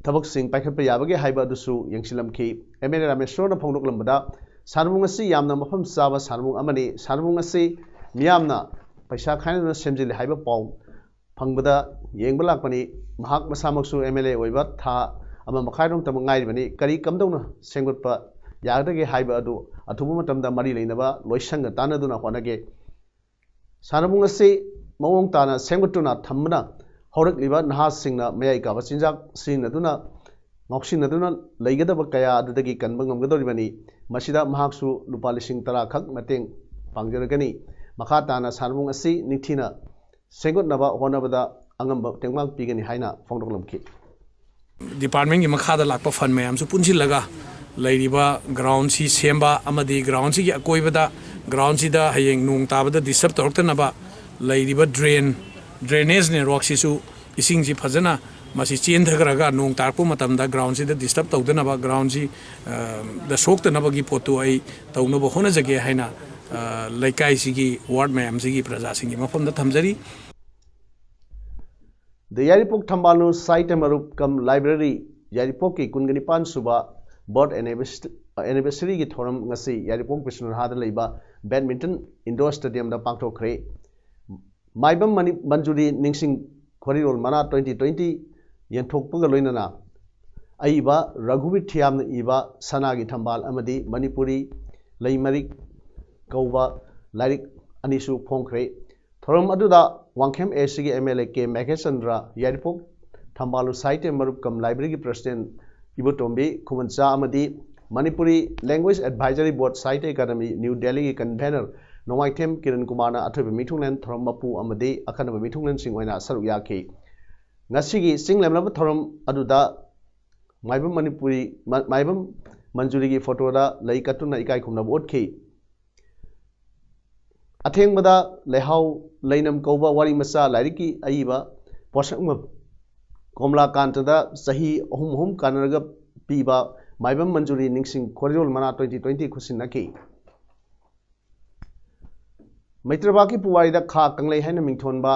ꯊꯕꯛꯁꯤꯡ ꯄꯥꯏꯈꯠꯄ ꯌꯥꯕꯒꯦ ꯍꯥꯏꯕ ꯑꯗꯨꯁꯨ ꯌꯦꯡꯁꯤꯜꯂꯝꯈꯤ꯫ ꯑꯦꯝ ꯑꯦꯜ ꯑꯦ ꯔꯥꯃꯦꯁꯣꯔꯅ ꯐꯣꯡꯗꯣꯛꯂꯝꯕꯗ ꯁꯥꯟꯅꯕꯨꯡ ꯑꯁꯤ ꯌꯥꯝꯅ ꯃꯐꯝ ꯆꯥꯕ ꯁꯥꯟꯅꯕꯨꯡ ꯑꯃꯅꯤ꯫ ꯁꯥꯟꯅꯕꯨꯡ ꯑꯁꯤ ꯃꯤꯌꯥꯝꯅ ꯄꯩꯁꯥ ꯈꯥꯏꯅꯗꯨꯅ ꯁꯦꯝꯖꯤꯜꯂꯤ ꯍꯥꯏꯕ ꯄꯥꯎ ꯐꯪꯕꯗ ꯌꯦꯡꯕ ꯂꯥꯛꯄꯅꯤ꯫ ꯃꯍꯥꯛ ꯃꯁꯥꯃꯛꯁꯨ ꯑꯦꯝ ꯑꯦꯜ ꯑꯦ ꯑꯣꯏꯕ ꯊꯥ ꯑꯃ ꯃꯈꯥꯏꯔꯣꯝꯇꯃꯛ ꯉꯥꯏꯔꯤꯕꯅꯤ꯫ ꯀꯔꯤ ꯀꯝꯗꯧꯅ ꯁꯦꯝꯒꯠꯄ ꯌꯥꯒꯗꯒꯦ ꯍꯥꯏꯕ ꯑꯗꯨ ꯑꯊꯨꯕ ꯃꯇꯝꯗ ꯃꯔꯤ ꯂꯩꯅꯕ ꯂꯣꯏꯁꯪꯒ ꯇꯥꯟꯅꯗꯨꯅ ꯍꯣꯠꯅꯒꯦ꯫ ꯁꯥꯟꯅꯕꯨꯡ ꯑꯁꯤ ꯃꯑꯣꯡ ꯇꯥꯅ ꯁꯦꯝꯒꯠꯇꯨꯅ ꯊꯝꯕꯅ ꯍꯧꯔꯛꯂꯤꯕ ꯅꯍꯥꯁꯤꯡꯅ ꯃꯌꯥꯏ ꯀꯥꯕ ꯆꯤꯟꯖꯥꯛ ꯁꯤꯖꯤꯟꯅꯗꯨꯅ ꯉꯥꯎꯁꯤꯟꯅꯗꯨꯅ ꯂꯩꯒꯗꯕ ꯀꯌꯥ ꯑꯗꯨꯗꯒꯤ ꯀꯟꯕ ꯉꯝꯒꯗꯧꯔꯤꯕꯅꯤ꯫ ꯃꯁꯤꯗ ꯃꯍꯥꯛꯁꯨ ꯂꯨꯄꯥ ꯂꯤꯁꯤꯡ ꯇꯔꯥ ꯈꯛ ꯃꯇꯦꯡ ꯄꯥꯡꯖꯔꯒꯅꯤ꯫ ꯃꯈꯥ ꯇꯥꯅ ꯁꯥꯟꯅꯕꯨꯡ ꯑꯁꯤ ꯅꯤꯡꯊꯤꯅ ꯁꯦꯝꯒꯠꯅꯕ ꯍꯣꯠꯅꯕꯗ ꯑꯉꯝꯕ ꯇꯦꯡꯕꯥꯡ ꯄꯤꯒꯅꯤ ꯍꯥꯏꯅ ꯐꯣꯡꯗꯣꯛꯂꯝꯈꯤ꯫ ꯗꯤꯄꯥꯔꯠꯃꯦꯟꯒꯤ ꯃꯈꯥꯗ ꯂꯥꯛꯄ ꯐꯟ ꯃꯌꯥꯝꯁꯨ ꯄꯨꯟꯁꯤꯜꯂꯒ ꯂꯩꯔꯤꯕ ꯒ꯭ꯔꯥꯎꯟꯁꯤ ꯁꯦꯝꯕ ꯑꯃꯗꯤ ꯒ꯭ꯔꯥꯎꯟꯁꯤꯒꯤ ꯑꯀꯣꯏꯕꯗ, ꯒ꯭ꯔꯥꯎꯟꯁꯤꯗ ꯍꯌꯦꯡ ꯅꯣꯡ ꯇꯥꯕꯗ ꯗꯤꯁꯇꯔꯕ ꯇꯧꯔꯛꯇꯅꯕ ꯂꯩꯔꯤꯕ ꯗ꯭ꯔꯦꯟ, ꯗ꯭ꯔꯦꯅꯦꯖ ꯅꯦꯠꯋꯥꯔꯛꯁꯤꯁꯨ ꯏꯁꯤꯡꯁꯤ ꯐꯖꯅ ꯃꯁꯤ ꯆꯦꯟꯊꯈ꯭ꯔꯒ ꯅꯣꯡ ꯇꯥꯔꯛꯄ ꯃꯇꯝꯗ ꯒ꯭ꯔꯥꯎꯟꯁꯤꯗ ꯗꯤꯁꯇꯔꯕ ꯇꯧꯗꯅꯕ, ꯒ꯭ꯔꯥꯎꯟꯁꯤ, ꯑ, ꯗ ꯁꯣꯛꯇꯅꯕꯒꯤ ꯄꯣꯠꯇꯨ ꯑꯩ ꯇꯧꯅꯕ ꯍꯣꯠꯅꯖꯒꯦ ꯍꯥꯏꯅ, ꯑ, ꯂꯩꯀꯥꯏꯁꯤꯒꯤ ꯋꯥꯔꯗ ꯃꯌꯥꯝꯁꯤꯒꯤ ꯄ꯭ꯔꯖꯥꯁꯤꯡꯒꯤ ꯃꯐꯝꯗ ꯊꯝꯖꯔꯤ꯫ The ꯌꯥꯏꯔꯤꯄꯣꯛ ꯊꯝꯕꯥꯜꯅꯨ ꯁꯥꯍꯤꯇ꯭ꯌ ꯃꯔꯨꯞ ꯀꯝ ꯂꯥꯏꯕ꯭ꯔꯦꯔꯤ ꯌꯥꯏꯔꯤꯄꯣꯛꯀꯤ ꯀꯨꯟꯒ ꯅꯤꯄꯥꯟ ꯁꯨꯕ ꯕꯔꯠ ꯑꯦꯅꯤꯚꯔꯁꯔꯤꯒꯤ ꯊꯧꯔꯝ ꯉꯁꯤ ꯌꯥꯏꯔꯤꯄꯣꯛ ꯕꯤꯁꯅꯨꯔꯍꯥꯗ ꯂꯩꯕ ꯕꯦꯗꯃꯤꯟꯇꯟ ꯏꯟꯗꯣꯔ ꯁ꯭ꯇꯦꯗꯤꯌꯝꯗ ꯄꯥꯡꯊꯣꯛꯈ꯭ꯔꯦ꯫ ꯃꯥꯏꯕꯝ ꯃꯅꯤ-, ꯃꯟꯖꯨꯔꯤ ꯅꯤꯡꯁꯤꯡ ꯈꯣꯔꯤꯔꯣꯜ ꯃꯅꯥ twenty twenty ꯌꯦꯟꯊꯣꯛꯄꯒ ꯂꯣꯏꯅꯅ ꯑꯏꯕ ꯔꯘꯨꯕꯤꯔ ꯊꯤꯌꯥꯝꯅ ꯏꯕ ꯁꯅꯥꯒꯤ ꯊꯝꯕꯥꯜ ꯑꯃꯗꯤ ꯃꯅꯤꯄꯨꯔꯤ ꯂꯩꯃꯔꯤꯛ ꯀꯧꯕ ꯂꯥꯏꯔꯤꯛ ꯑꯅꯤꯁꯨ ꯐꯣꯡꯈ꯭ꯔꯦ꯫ ꯊꯧꯔꯝ ꯑꯗꯨꯗ ꯋꯥꯡꯈꯦꯝ ꯑꯦ ꯁꯤꯒꯤ M L A K Meghachandra, ꯌꯥꯏꯔꯤꯄꯣꯛ ꯊꯝꯕꯥꯜꯅꯨ ꯁꯥꯍꯤꯇ꯭ꯌ ꯃꯔꯨꯞ ꯀꯝ ꯂꯥꯏꯕ꯭ꯔꯦꯔꯤꯒꯤ ꯄ꯭ꯔꯁꯤꯗꯦꯟꯠ ꯏꯕꯣꯇꯣꯝꯕꯤ ꯈꯨꯃꯟꯆꯥ ꯑꯃꯗꯤ ꯃꯅꯤꯄꯨꯔꯤ ꯂꯦꯡꯒ꯭ꯋꯦꯖ ꯑꯦꯗꯚꯥꯏꯖꯔꯤ ꯕꯣꯔꯗ ꯁꯥꯍꯤꯇ꯭ꯌ ꯑꯦꯀꯥꯗꯃꯤ ꯅ꯭ꯌꯨ ꯗꯦꯜꯂꯤꯒꯤ ꯀꯟꯚꯦꯅꯔ ꯅꯣꯡꯃꯥꯏꯊꯦꯝ ꯀꯤꯔꯟ ꯀꯨꯃꯥꯔꯅ ꯑꯊꯣꯏꯕ ꯃꯤꯊꯨꯡꯂꯦꯟ, ꯊꯧꯔꯝ ꯃꯄꯨ ꯑꯃꯗꯤ ꯑꯈꯟꯅꯕ ꯃꯤꯊꯨꯡꯂꯦꯟꯁꯤꯡ ꯑꯣꯏꯅ ꯁꯔꯨꯛ ꯌꯥꯈꯤ꯫ ꯉꯁꯤꯒꯤ ꯆꯤꯡ ꯂꯦꯝꯂꯕ ꯊꯧꯔꯝ ꯑꯗꯨꯗ ꯃꯥꯏꯕꯝ ꯃꯅꯤꯄꯨꯔꯤ, ꯃ-, ꯃꯥꯏꯕꯝ ꯃꯟꯖꯨꯔꯤꯒꯤ ꯐꯣꯇꯣꯗ ꯂꯩ ꯀꯠꯇꯨꯅ ꯏꯀꯥꯏ ꯈꯨꯝꯅꯕ ꯎꯠꯈꯤ꯫ ꯑꯊꯦꯡꯕꯗ ꯂꯩꯍꯥꯎ ꯂꯩꯅꯝ ꯀꯧꯕ ꯋꯥꯔꯤ ꯃꯆꯥ ꯂꯥꯏꯔꯤꯛꯀꯤ ꯑꯏꯕ ꯄꯣꯠꯁꯛꯃ ꯀꯣꯝꯂꯥꯀꯥꯟꯇꯗ ꯆꯍꯤ ꯑꯍꯨꯝ ꯑꯍꯨꯝ ꯀꯥꯟꯅꯔꯒ ꯄꯤꯕ ꯃꯥꯏꯕꯝ ꯃꯟꯖꯨꯔꯤ ꯅꯤꯡꯁꯤꯡ ꯈꯣꯔꯤꯌꯣꯜ ꯃꯅꯥ twenty twenty ꯈꯨꯠꯁꯤꯟꯅꯈꯤ꯫ ꯃꯩꯇ꯭ꯔꯕꯥꯛꯀꯤ ꯄꯨꯋꯥꯔꯤꯗ ꯈꯥ ꯀꯪꯂꯩ ꯍꯥꯏꯅ ꯃꯤꯡꯊꯣꯟꯕ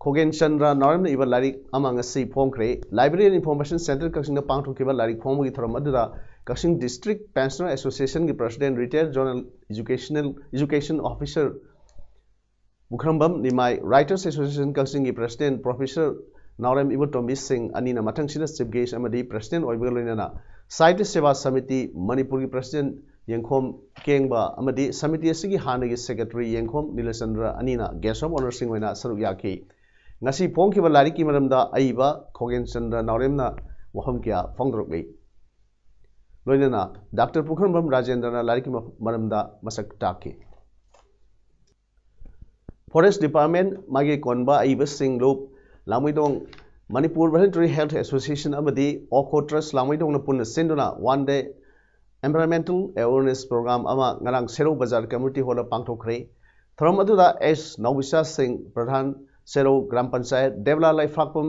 ꯈꯣꯒꯦꯟ ꯆꯟꯗ꯭ꯔ ꯅꯥꯎꯔꯦꯝꯅ ꯏꯕ ꯂꯥꯏꯔꯤꯛ ꯑꯃ ꯉꯁꯤ ꯐꯣꯡꯈ꯭ꯔꯦ꯫ Library and Information Centre ꯀꯛꯆꯤꯡꯗ ꯄꯥꯡꯊꯣꯛꯈꯤꯕ ꯂꯥꯏꯔꯤꯛ ꯐꯣꯡꯕꯒꯤ ꯊꯧꯔꯝ ꯑꯗꯨꯗ ꯀꯛꯆꯤꯡ District Pensioner Association ꯒꯤ President Retired Zonal Educational Education Officer ꯄꯨꯈ꯭ꯔꯝꯕꯝ ꯅꯤꯃꯥꯏ, Writers Association ꯀꯛꯆꯤꯡꯒꯤ President Professor ꯅꯥꯎꯔꯦꯝ ꯏꯕꯣꯇꯣꯝꯕꯤ ꯁꯤꯡ ꯑꯅꯤꯅ ꯃꯊꯪꯁꯤꯗ Chief Guest ꯑꯃꯗꯤ President ꯑꯣꯏꯕꯒ ꯂꯣꯏꯅꯅ ꯁꯥꯍꯤꯇ꯭ꯌ ꯁꯦꯕꯥ ꯁꯃꯤꯇꯤ ꯃꯅꯤꯄꯨꯔꯒꯤ President ꯌꯦꯡꯈꯣꯝ ꯀꯦꯡꯕ ꯑꯃꯗꯤ ꯁꯃꯤꯇꯤ ꯑꯁꯤꯒꯤ ꯍꯥꯟꯅꯒꯤ Secretary ꯌꯦꯡꯈꯣꯝ ꯅꯤꯂꯆꯟꯗ꯭ꯔ ꯑꯅꯤꯅ Guest of Honour ꯁꯤꯡ ꯑꯣꯏꯅ ꯁꯔꯨꯛ ꯌꯥꯈꯤ꯫ ꯉꯁꯤ ꯐꯣꯡꯈꯤꯕ ꯂꯥꯏꯔꯤꯛꯀꯤ ꯃꯔꯝꯗ ꯑꯏꯕ ꯈꯣꯒꯦꯟ ꯆꯟꯗ꯭ꯔ ꯅꯥꯎꯔꯦꯝꯅ ꯋꯥꯐꯝ ꯀꯌꯥ ꯐꯣꯡꯗꯣꯔꯛꯂꯤ꯫ ꯂꯣꯏꯅꯅ ꯗꯥꯛꯇꯔ ꯄꯨꯈ꯭ꯔꯝꯕꯝ ꯔꯥꯖꯦꯟꯗ꯭ꯔꯅ ꯂꯥꯏꯔꯤꯛꯀꯤ ꯃ-, ꯃꯔꯝꯗ ꯃꯁꯛ ꯇꯥꯛꯈꯤ꯫ Forest Department ꯃꯥꯏꯀꯩ ꯀꯣꯟꯕ ꯑꯏꯕꯁꯤꯡ ꯂꯨꯞ ꯂꯥꯡꯃꯩꯗꯣꯡ, Manipur Voluntary Health Association ꯑꯃꯗꯤ ꯑꯣꯈꯣ Trust ꯂꯥꯡꯃꯩꯗꯣꯡꯅ ꯄꯨꯟꯅ ꯁꯤꯟꯗꯨꯅ One Day Environmental Awareness Program ꯑꯃ ꯉꯔꯥꯡ ꯁꯦꯔꯧ ꯕꯖꯥꯔ Community Hall ꯗ ꯄꯥꯡꯊꯣꯛꯈ꯭ꯔꯦ꯫ ꯊꯧꯔꯝ ꯑꯗꯨꯗ ꯑꯦꯁ ꯅꯥꯎꯕꯤꯆꯥ ꯁꯤꯡ, Pradhan Serou Gram Panchayat, Debla Leiphakpam,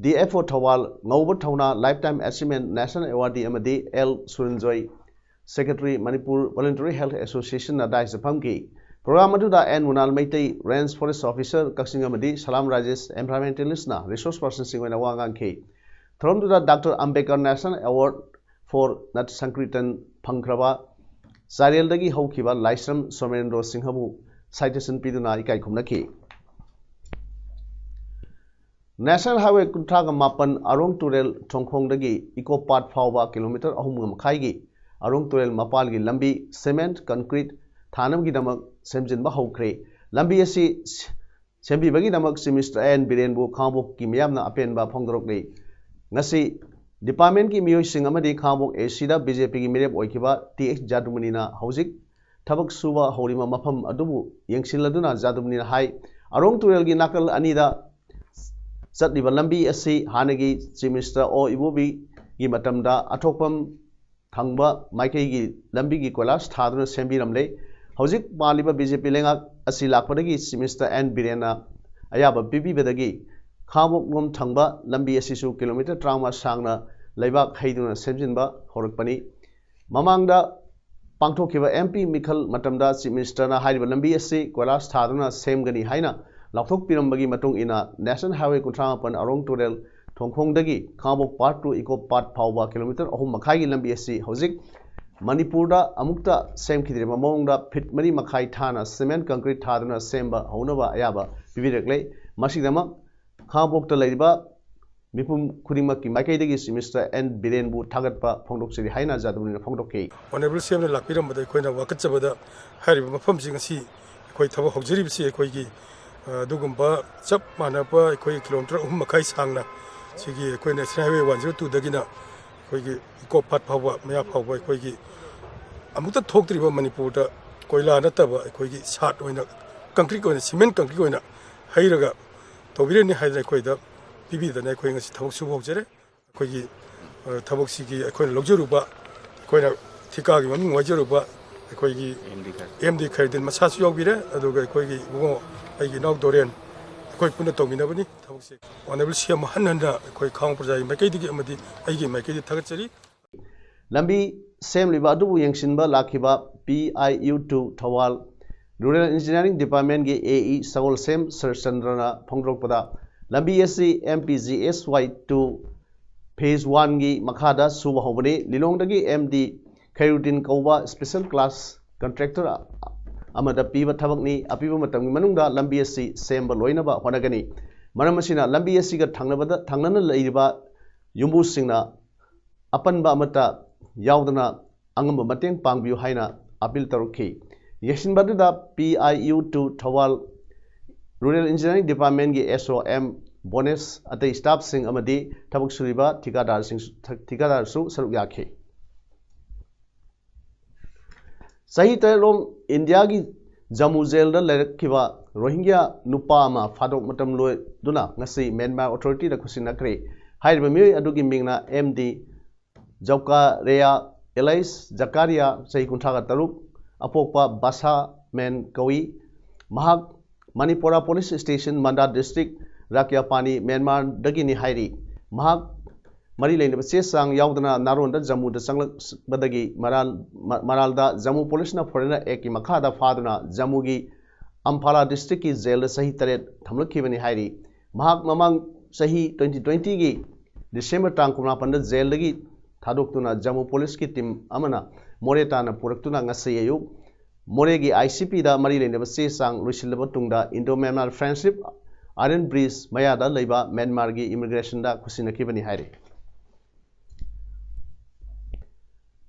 D F O Thoubal, ꯉꯧꯕ ꯊꯧꯅꯥ Lifetime Achievement National Awardee ꯑꯃꯗꯤ L Suranjoy, Secretary Manipur Voluntary Health Association ꯅ ꯗꯥꯏꯁꯇ ꯐꯝꯈꯤ꯫ ꯄ꯭ꯔꯣꯒ꯭ꯔꯥꯝ ꯑꯗꯨꯗ N Munal Meitei, Range Forest Officer Kakching ꯑꯃꯗꯤ ꯁꯂꯥꯝ ꯔꯥꯖꯦꯁ, Environmentalist ꯅ Resource Person ꯁꯤꯡ ꯑꯣꯏꯅ ꯋꯥ ꯉꯥꯡꯈꯤ꯫ ꯊꯧꯔꯝꯗꯨꯗ doctor Ambedkar National Award for Nat Sankirtan ꯐꯪꯈ꯭ꯔꯕ ꯆꯥꯏꯔꯦꯜꯗꯒꯤ ꯍꯧꯈꯤꯕ ꯂꯥꯏꯁ꯭ꯔꯝ ꯁꯣꯃꯦꯟꯗ꯭ꯔꯣ ꯁꯤꯡꯍꯕꯨ citation ꯄꯤꯗꯨꯅ ꯏꯀꯥꯏ ꯈꯨꯝꯅꯈꯤ꯫ National Highway ꯀꯨꯟꯊ꯭ꯔꯥꯒ ꯃꯥꯄꯟ ꯑꯔꯣꯡ ꯇꯨꯔꯦꯜ ꯊꯣꯡꯈꯣꯡꯗꯒꯤ Eco Park ꯐꯥꯎꯕ ꯀꯤꯂꯣꯃꯤꯇꯔ ꯑꯍꯨꯝꯒ ꯃꯈꯥꯏꯒꯤ ꯑꯔꯣꯡ ꯇꯨꯔꯦꯜ ꯃꯄꯥꯜꯒꯤ ꯂꯝꯕꯤ cement concrete ꯊꯥꯅꯕꯒꯤꯗꯃꯛ ꯁꯦꯝꯖꯤꯟꯕ ꯍꯧꯈ꯭ꯔꯦ꯫ ꯂꯝꯕꯤ ꯑꯁꯤ ꯁꯦꯝꯕꯤꯕꯒꯤꯗꯃꯛ Chief Minister ꯑꯦꯟ ꯕꯤꯔꯦꯟꯕꯨ ꯈꯥꯉꯕꯣꯛꯀꯤ ꯃꯤꯌꯥꯝꯅ ꯑꯄꯦꯟꯕ ꯐꯣꯡꯗꯣꯔꯛꯂꯤ꯫ ꯉꯁꯤ department ꯀꯤ ꯃꯤꯑꯣꯏꯁꯤꯡ ꯑꯃꯗꯤ ꯈꯥꯉꯕꯣꯛ A C the B J P ꯒꯤ ꯃꯤꯔꯦꯞ ꯑꯣꯏꯈꯤꯕ T H ꯖꯥꯗꯨꯃꯅꯤꯅ ꯍꯧꯖꯤꯛ ꯊꯕꯛ ꯁꯨꯕ ꯍꯧꯔꯤꯕ ꯃꯐꯝ ꯑꯗꯨꯕꯨ ꯌꯦꯡꯁꯤꯜꯂꯗꯨꯅ ꯖꯥꯗꯨꯃꯅꯤꯅ ꯍꯥꯏ, ꯑꯔꯣꯡ ꯇꯨꯔꯦꯜꯒꯤ ꯅꯥꯀꯜ ꯑꯅꯤꯗ ꯆꯠꯂꯤꯕ ꯂꯝꯕꯤ ꯑꯁꯤ ꯍꯥꯟꯅꯒꯤ Chief Minister ꯑꯣ ꯏꯕꯣꯕꯤꯒꯤ ꯃꯇꯝꯗ ꯑꯊꯣꯛꯄꯝ ꯊꯪꯕ ꯃꯥꯏꯀꯩꯒꯤ ꯂꯝꯕꯤꯒꯤ ꯀꯣꯏꯂꯥꯁ ꯊꯥꯗꯨꯅ ꯁꯦꯝꯕꯤꯔꯝꯂꯦ꯫ ꯍꯧꯖꯤꯛ ꯄꯥꯜꯂꯤꯕ B J P ꯂꯩꯉꯥꯛ ꯑꯁꯤ ꯂꯥꯛꯄꯗꯒꯤ Chief Minister ꯑꯦꯟ ꯕꯤꯔꯦꯟꯅ ꯑꯌꯥꯕ ꯄꯤꯕꯤꯕꯗꯒꯤ ꯈꯥꯉꯕꯣꯛ ꯂꯣꯝ ꯊꯪꯕ ꯂꯝꯕꯤ ꯑꯁꯤꯁꯨ ꯀꯤꯂꯣꯃꯤꯇꯔ ꯇꯔꯥꯃꯉꯥ ꯁꯥꯡꯅ ꯂꯩꯕꯥꯛ ꯍꯩꯗꯨꯅ ꯁꯦꯝꯖꯤꯟꯕ ꯍꯧꯔꯛꯄꯅꯤ꯫ ꯃꯃꯥꯡꯗ ꯄꯥꯡꯊꯣꯛꯈꯤꯕ ꯑꯦꯝ ꯄꯤ ꯃꯤꯈꯜ ꯃꯇꯝꯗ ꯆꯤꯐ ꯃꯤꯅꯤꯁꯇꯔꯅ ꯍꯥꯏꯔꯤꯕ ꯂꯝꯕꯤ ꯑꯁꯤ ꯀꯣꯏꯂꯥꯁ ꯊꯥꯗꯨꯅ ꯁꯦꯝꯒꯅꯤ ꯍꯥꯏꯅ ꯂꯥꯎꯊꯣꯛꯄꯤꯔꯝꯕꯒꯤ ꯃꯇꯨꯡ ꯏꯟꯅ ꯅꯦꯁꯅꯦꯜ ꯍꯥꯏꯋꯦ ꯀꯨꯟꯊ꯭ꯔꯥ ꯃꯥꯄꯟ ꯑꯔꯣꯡ ꯇꯨꯔꯦꯜ ꯊꯣꯡꯈꯣꯡꯗꯒꯤ ꯈꯥꯉꯕꯣꯛ ꯄꯥꯔꯠ ꯇꯨ ꯏꯀꯣ ꯄꯥꯠ ꯐꯥꯎꯕ ꯀꯤꯂꯣꯃꯤꯇꯔ ꯑꯍꯨꯝ ꯃꯈꯥꯏꯒꯤ ꯂꯝꯕꯤ ꯑꯁꯤ ꯍꯧꯖꯤꯛ ꯃꯅꯤꯄꯨꯔꯗ ꯑꯃꯨꯛꯇ ꯁꯦꯝꯈꯤꯗ꯭ꯔꯤꯕ ꯃꯑꯣꯡꯗ ꯐꯤꯠ ꯃꯔꯤ ꯃꯈꯥꯏ ꯊꯥꯅ ꯁꯤꯃꯦꯟ ꯀꯪꯀ꯭ꯔꯤꯠ ꯊꯥꯗꯨꯅ ꯁꯦꯝꯕ ꯍꯧꯅꯕ ꯑꯌꯥꯕ ꯄꯤꯕꯤꯔꯛꯂꯦ꯫ ꯃꯁꯤꯒꯤꯗꯃꯛ ꯈꯥꯉꯕꯣꯛꯇ ꯂꯩꯔꯤꯕ ꯃꯤꯄꯨꯝ ꯈꯨꯗꯤꯡꯃꯛꯀꯤ ꯃꯥꯏꯀꯩꯗꯒꯤ ꯆꯤꯐ ꯃꯤꯅꯤꯁꯇꯔ ꯑꯦꯟ ꯕꯤꯔꯦꯟꯕꯨ ꯊꯥꯒꯠꯄ ꯐꯣꯡꯗꯣꯛꯆꯔꯤ ꯍꯥꯏꯅ ꯖꯥꯗꯨꯅꯤꯅ ꯐꯣꯡꯗꯣꯛꯈꯤ꯫ ꯑꯣꯅꯔꯦꯕꯜ ꯁꯤ ꯑꯦꯝꯅ ꯂꯥꯛꯄꯤꯔꯝꯕꯗ ꯑꯩꯈꯣꯏꯅ ꯋꯥꯀꯠꯆꯕꯗ ꯍꯥꯏꯔꯤꯕ ꯃꯐꯝꯁꯤꯡ ꯑꯁꯤ ꯑꯩꯈꯣꯏ ꯊꯕꯛ ꯍꯧꯖꯔꯤꯕꯁꯤ ꯑꯩꯈꯣꯏꯒꯤ, ꯑ, ꯑꯗꯨꯒꯨꯝꯕ ꯆꯞ ꯃꯥꯟꯅꯕ ꯑꯩꯈꯣꯏ ꯀꯤꯂꯣꯃꯤꯇꯔ ꯑꯍꯨꯝ ꯃꯈꯥꯏ ꯁꯥꯡꯅ ꯁꯤꯒꯤ ꯑꯩꯈꯣꯏ ꯅꯦꯁꯅꯦꯜ ꯍꯥꯏꯋꯦ ꯋꯥꯟ ꯖꯤꯔꯣ ꯇꯨꯗꯒꯤꯅ ꯑꯩꯈꯣꯏꯒꯤ ꯏꯀꯣ ꯄꯥꯠ ꯐꯥꯎꯕ, ꯃꯌꯥ ꯐꯥꯎꯕ ꯑꯩꯈꯣꯏꯒꯤ ꯑꯃꯨꯛꯇ ꯊꯣꯛꯇ꯭ꯔꯤꯕ ꯃꯅꯤꯄꯨꯔꯗ ꯀꯣꯏꯂꯥ ꯅꯠꯇꯕ ꯑꯩꯈꯣꯏꯒꯤ ꯁꯥꯠ ꯑꯣꯏꯅ, ꯀꯪꯀ꯭ꯔꯤꯠ ꯑꯣꯏꯅ, ꯁꯤꯃꯦꯟ ꯀꯪꯀ꯭ꯔꯤꯠ ꯑꯣꯏꯅ ꯍꯩꯔꯒ ꯇꯧꯕꯤꯔꯅꯤ ꯍꯥꯏꯗꯅ ꯑꯩꯈꯣꯏꯗ ꯄꯤꯕꯤꯗꯅ ꯑꯩꯈꯣꯏ ꯉꯁꯤ ꯊꯕꯛ ꯁꯨꯕ ꯍꯧꯖꯔꯦ꯫ ꯑꯩꯈꯣꯏꯒꯤ, ꯑ, ꯊꯕꯛꯁꯤꯒꯤ ꯑꯩꯈꯣꯏꯅ ꯂꯧꯖꯔꯨꯕ, ꯑꯩꯈꯣꯏꯅ ꯊꯤꯀꯥꯒꯤ ꯃꯃꯤꯡ ꯋꯥꯏꯖꯔꯨꯕ ꯑꯩꯈꯣꯏꯒꯤ ꯑꯦꯝ ꯗꯤ ꯈꯥꯏꯔꯨꯗꯤꯟ ꯃꯁꯥꯁꯨ ꯌꯥꯎꯕꯤꯔꯦ, ꯑꯗꯨꯒ ꯑꯩꯈꯣꯏꯒꯤ ꯏꯕꯨꯡꯉꯣ, ꯑꯩꯒꯤ ꯏꯅꯥꯎ ꯗꯣꯔꯦꯟ, ꯑꯩꯈꯣꯏ ꯄꯨꯟꯅ ꯇꯧꯃꯤꯟꯅꯕꯅꯤ ꯊꯕꯛꯁꯦ꯫ ꯑꯣꯅꯔꯦꯕꯜ ꯁꯤ ꯑꯦꯝ ꯍꯟꯅ ꯍꯟꯅ ꯑꯩꯈꯣꯏ ꯈꯥꯉꯕꯣꯛ ꯄ꯭ꯔꯖꯥꯒꯤ ꯃꯥꯏꯀꯩꯗꯒꯤ ꯑꯃꯗꯤ ꯑꯩꯒꯤ ꯃꯥꯏꯀꯩꯗꯒꯤ ꯊꯥꯒꯠꯆꯔꯤ꯫ ꯂꯝꯕꯤ ꯁꯦꯝꯂꯤꯕ ꯑꯗꯨꯕꯨ ꯌꯦꯡꯁꯤꯟꯕ ꯂꯥꯛꯈꯤꯕ P I U two Thoubal rural engineering ꯗꯤꯄꯥꯔꯠꯃꯦꯟꯒꯤ ꯑꯦ ꯏ ꯁꯒꯣꯜꯁꯦꯝ ꯁꯔꯆꯟꯗ꯭ꯔꯅ ꯐꯣꯡꯗꯣꯔꯛꯄꯗ, ꯂꯝꯕꯤ ꯑꯁꯤ M P G S Y two phase ꯋꯥꯟꯒꯤ ꯃꯈꯥꯗ ꯁꯨꯕ ꯍꯧꯕꯅꯤ꯫ ꯂꯤꯂꯣꯡꯗꯒꯤ ꯑꯦꯝ ꯗꯤ ꯈꯩꯔꯨꯗꯤꯟ ꯀꯧꯕ ꯁ꯭ꯄꯦꯁꯦꯜ ꯀ꯭ꯂꯥꯁ ꯀꯟꯇ꯭ꯔꯦꯛꯇꯔ ꯑꯃꯗ ꯄꯤꯕ ꯊꯕꯛꯅꯤ꯫ ꯑꯄꯤꯕ ꯃꯇꯝꯒꯤ ꯃꯅꯨꯡꯗ ꯂꯝꯕꯤ ꯑꯁꯤ ꯁꯦꯝꯕ ꯂꯣꯏꯅꯕ ꯍꯣꯠꯅꯒꯅꯤ꯫ ꯃꯔꯝ ꯑꯁꯤꯅ, ꯂꯝꯕꯤ ꯑꯁꯤꯒ ꯊꯪꯅꯕꯗ, ꯊꯪꯅꯅ ꯂꯩꯔꯤꯕ ꯌꯨꯝꯕꯨꯁꯤꯡꯅ ꯑꯄꯟꯕ ꯑꯃꯠꯇ ꯌꯥꯎꯗꯅ ꯑꯉꯝꯕ ꯃꯇꯦꯡ ꯄꯥꯡꯕꯤꯌꯨ ꯍꯥꯏꯅ ꯑꯄꯤꯜ ꯇꯧꯔꯛꯈꯤ꯫ ꯌꯦꯡꯁꯤꯟꯕ ꯑꯗꯨꯗ P I U two Thoubal rural engineering ꯗꯤꯄꯥꯔꯠꯃꯦꯟꯒꯤ ꯑꯦꯁ ꯑꯣ ꯑꯦꯝ, ꯕꯣꯅꯦꯁ, ꯑꯇꯩ ꯁ꯭ꯇꯥꯐꯁꯤꯡ ꯑꯃꯗꯤ ꯊꯕꯛ ꯁꯨꯔꯤꯕ ꯊꯤꯀꯥꯗꯥꯔꯁꯤꯡ, ꯊꯤꯀꯥꯗꯥꯔꯁꯨ ꯁꯔꯨꯛ ꯌꯥꯈꯤ꯫ ꯆꯍꯤ ꯇꯔꯦꯠꯔꯣꯝ ꯏꯟꯗꯤꯌꯥꯒꯤ ꯖꯝꯃꯨ ꯖꯦꯜꯗ ꯂꯩꯔꯛꯈꯤꯕ ꯔꯣꯍꯤꯡꯒ꯭ꯌꯥ ꯅꯨꯄꯥ ꯑꯃ ꯐꯥꯗꯣꯛ ꯃꯇꯝ ꯂꯣꯏꯗꯨꯅ ꯉꯁꯤ ꯃ꯭ꯌꯥꯟꯃꯥꯔ ꯑꯣꯊꯣꯔꯤꯇꯤꯗ ꯈꯨꯠꯁꯤꯟꯅꯈ꯭ꯔꯦ꯫ ꯍꯥꯏꯔꯤꯕ ꯃꯤꯑꯣꯏ ꯑꯗꯨꯒꯤ ꯃꯤꯡꯅ ꯑꯦꯝ ꯗꯤ ꯖꯧꯀꯥꯔꯦꯌꯥ ꯑꯦꯂꯥꯏꯁ ꯖꯀꯥꯔꯤꯌꯥ, ꯆꯍꯤ ꯀꯨꯟꯊ꯭ꯔꯥꯒ ꯇꯔꯨꯛ, ꯑꯄꯣꯛꯄ ꯕꯥꯁꯥ ꯃꯦꯟ ꯀꯧꯏ꯫ ꯃꯍꯥꯛ ꯃꯅꯤꯄꯨꯔ ꯄꯨꯂꯤꯁ ꯁ꯭ꯇꯦꯁꯟ, ꯃꯟꯗꯥ ꯗꯤꯁꯇ꯭ꯔꯤꯛ, ꯔꯥꯀꯤꯌꯥꯄꯥꯅꯤ, ꯃ꯭ꯌꯥꯟꯃꯥꯔꯗꯒꯤꯅꯤ ꯍꯥꯏꯔꯤ꯫ ꯃꯍꯥꯛ ꯃꯔꯤ ꯂꯩꯅꯕ ꯆꯦ ꯆꯥꯡ ꯌꯥꯎꯗꯅ ꯅꯥꯔꯣꯟꯗ ꯖꯝꯃꯨꯗ ꯆꯪꯂꯛꯄꯗꯒꯤ ꯃꯔꯥꯜ-, ꯃ-, ꯃꯔꯥꯜꯗ ꯖꯝꯃꯨ ꯄꯨꯂꯤꯁꯅ ꯐꯣꯔꯦꯅꯔ ꯑꯦꯛꯀꯤ ꯃꯈꯥꯗ ꯐꯥꯗꯨꯅ ꯖꯝꯃꯨꯒꯤ ꯑꯝꯐꯥꯂꯥ ꯗꯤꯁꯇ꯭ꯔꯤꯛꯀꯤ ꯖꯦꯜꯗ ꯆꯍꯤ ꯇꯔꯦꯠ ꯊꯝꯂꯛꯈꯤꯕꯅꯤ ꯍꯥꯏꯔꯤ꯫ ꯃꯍꯥꯛ ꯃꯃꯥꯡ ꯆꯍꯤ twenty twentyꯒꯤ ꯗꯤꯁꯦꯝꯕꯔ ꯇꯥꯡ ꯀꯨꯟꯃꯥꯄꯟꯗ ꯖꯦꯜꯗꯒꯤ ꯊꯥꯗꯣꯛꯇꯨꯅ ꯖꯝꯃꯨ ꯄꯨꯂꯤꯁꯀꯤ ꯇꯤꯝ ꯑꯃꯅ ꯃꯣꯔꯦ ꯇꯥꯟꯅ ꯄꯨꯔꯛꯇꯨꯅ ꯉꯁꯤ ꯑꯌꯨꯛ ꯃꯣꯔꯦꯒꯤ ICPꯗ ꯃꯔꯤ ꯂꯩꯅꯕ ꯆꯦ ꯆꯥꯡ ꯂꯣꯏꯁꯤꯜꯂꯕ ꯇꯨꯡꯗ Indo Myanmar Friendship Iron Bridge ꯃꯌꯥꯗ ꯂꯩꯕ ꯃ꯭ꯌꯥꯟꯃꯥꯔꯒꯤ ꯏꯃꯤꯒ꯭ꯔꯦꯁꯟꯗ ꯈꯨꯠꯁꯤꯟꯅꯈꯤꯕꯅꯤ ꯍꯥꯏꯔꯤ꯫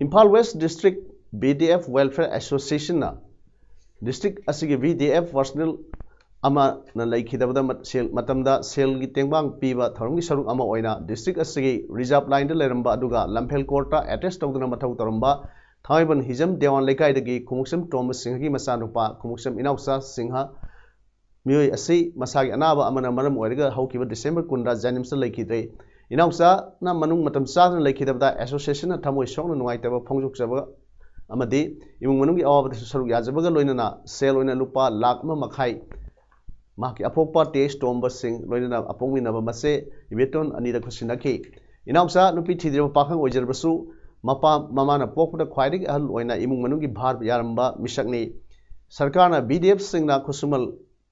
Imphal west district BDF Welfare Associationꯅ ꯗꯤꯁꯇ꯭ꯔꯤꯛ ꯑꯁꯤꯒꯤ BDF ꯄꯔꯁꯅꯦꯜ ꯑꯃꯅ ꯂꯩꯈꯤꯗꯕꯗ ꯃ-, ꯁꯦꯜ, ꯃꯇꯝꯗ ꯁꯦꯜꯒꯤ ꯇꯦꯡꯕꯥꯡ ꯄꯤꯕ ꯊꯧꯔꯝꯒꯤ ꯁꯔꯨꯛ ꯑꯃ ꯑꯣꯏꯅ ꯗꯤꯁꯇ꯭ꯔꯤꯛ ꯑꯁꯤꯒꯤ ꯔꯤꯖꯥꯔꯚ ꯂꯥꯏꯟꯗ ꯂꯩꯔꯝꯕ ꯑꯗꯨꯒ ꯂꯝꯐꯦꯜ ꯀꯣꯔꯠꯇ ꯑꯦꯇꯦꯆ ꯇꯧꯗꯨꯅ ꯃꯊꯧ ꯇꯧꯔꯝꯕ ꯊꯥꯡꯃꯩꯕꯟ ꯍꯤꯖꯝ ꯗꯦꯋꯥꯟ ꯂꯩꯀꯥꯏꯗꯒꯤ ꯈꯣꯡꯎꯞꯁꯝ ꯇꯣꯝꯕ ꯁꯤꯡꯍꯒꯤ ꯃꯆꯥꯅꯨꯄꯥ ꯈꯣꯡꯎꯞꯁꯝ ꯏꯅꯥꯎꯆꯥ ꯁꯤꯡꯍ ꯃꯤꯑꯣꯏ ꯑꯁꯤ ꯃꯁꯥꯒꯤ ꯑꯅꯥꯕ ꯑꯃꯅ ꯃꯔꯝ ꯑꯣꯏꯔꯒ ꯍꯧꯈꯤꯕ ꯗꯤꯁꯦꯝꯕꯔ ꯀꯨꯟꯗ ꯖꯦꯅꯤꯝꯁꯇ ꯂꯩꯈꯤꯗ꯭ꯔꯦ꯫ ꯏꯅꯥꯎꯆꯥꯅ ꯃꯅꯨꯡ ꯃꯇꯝ ꯆꯥꯗꯅ ꯂꯩꯈꯤꯗꯕꯗ ꯑꯦꯁꯣꯁꯤꯌꯦꯁꯟꯅ ꯊꯃꯣꯏ ꯁꯣꯛꯅ ꯅꯨꯡꯉꯥꯏꯇꯕ ꯐꯣꯡꯗꯣꯛꯆꯕ ꯑꯃꯗꯤ ꯏꯃꯨꯡ ꯃꯅꯨꯡꯒꯤ ꯑꯋꯥꯕꯗꯁꯨ ꯁꯔꯨꯛ ꯌꯥꯖꯕꯒ ꯂꯣꯏꯅꯅ ꯁꯦꯜ ꯑꯣꯏꯅ ꯂꯨꯄꯥ ꯂꯥꯈ ꯑꯃ ꯃꯈꯥꯏ ꯃꯍꯥꯛꯀꯤ ꯑꯄꯣꯛꯄ ꯇꯦꯖ ꯇꯣꯝꯕ ꯁꯤꯡ ꯂꯣꯏꯅꯅ ꯑꯄꯣꯛꯃꯤꯟꯅꯕ ꯃꯆꯦ ꯏꯕꯦꯇꯣꯟ ꯑꯅꯤꯗ ꯈꯨꯠꯁꯤꯟꯅꯈꯤ꯫ ꯏꯅꯥꯎꯆꯥ ꯅꯨꯄꯤ ꯊꯤꯗ꯭ꯔꯤꯕ ꯄꯥꯈꯪ ꯑꯣꯏꯖꯔꯕꯁꯨ ꯃꯄꯥ ꯃꯃꯥꯅ ꯄꯣꯛꯄꯗ ꯈ꯭ꯋꯥꯏꯗꯒꯤ ꯑꯍꯜ ꯑꯣꯏꯅ ꯏꯃꯨꯡ ꯃꯅꯨꯡꯒꯤ ꯚꯥꯔ ꯌꯥꯔꯝꯕ ꯃꯤꯁꯛꯅꯤ꯫ ꯁꯔꯀꯥꯔꯅ BDFꯁꯤꯡꯅ ꯈꯨꯠꯁꯨꯃꯜ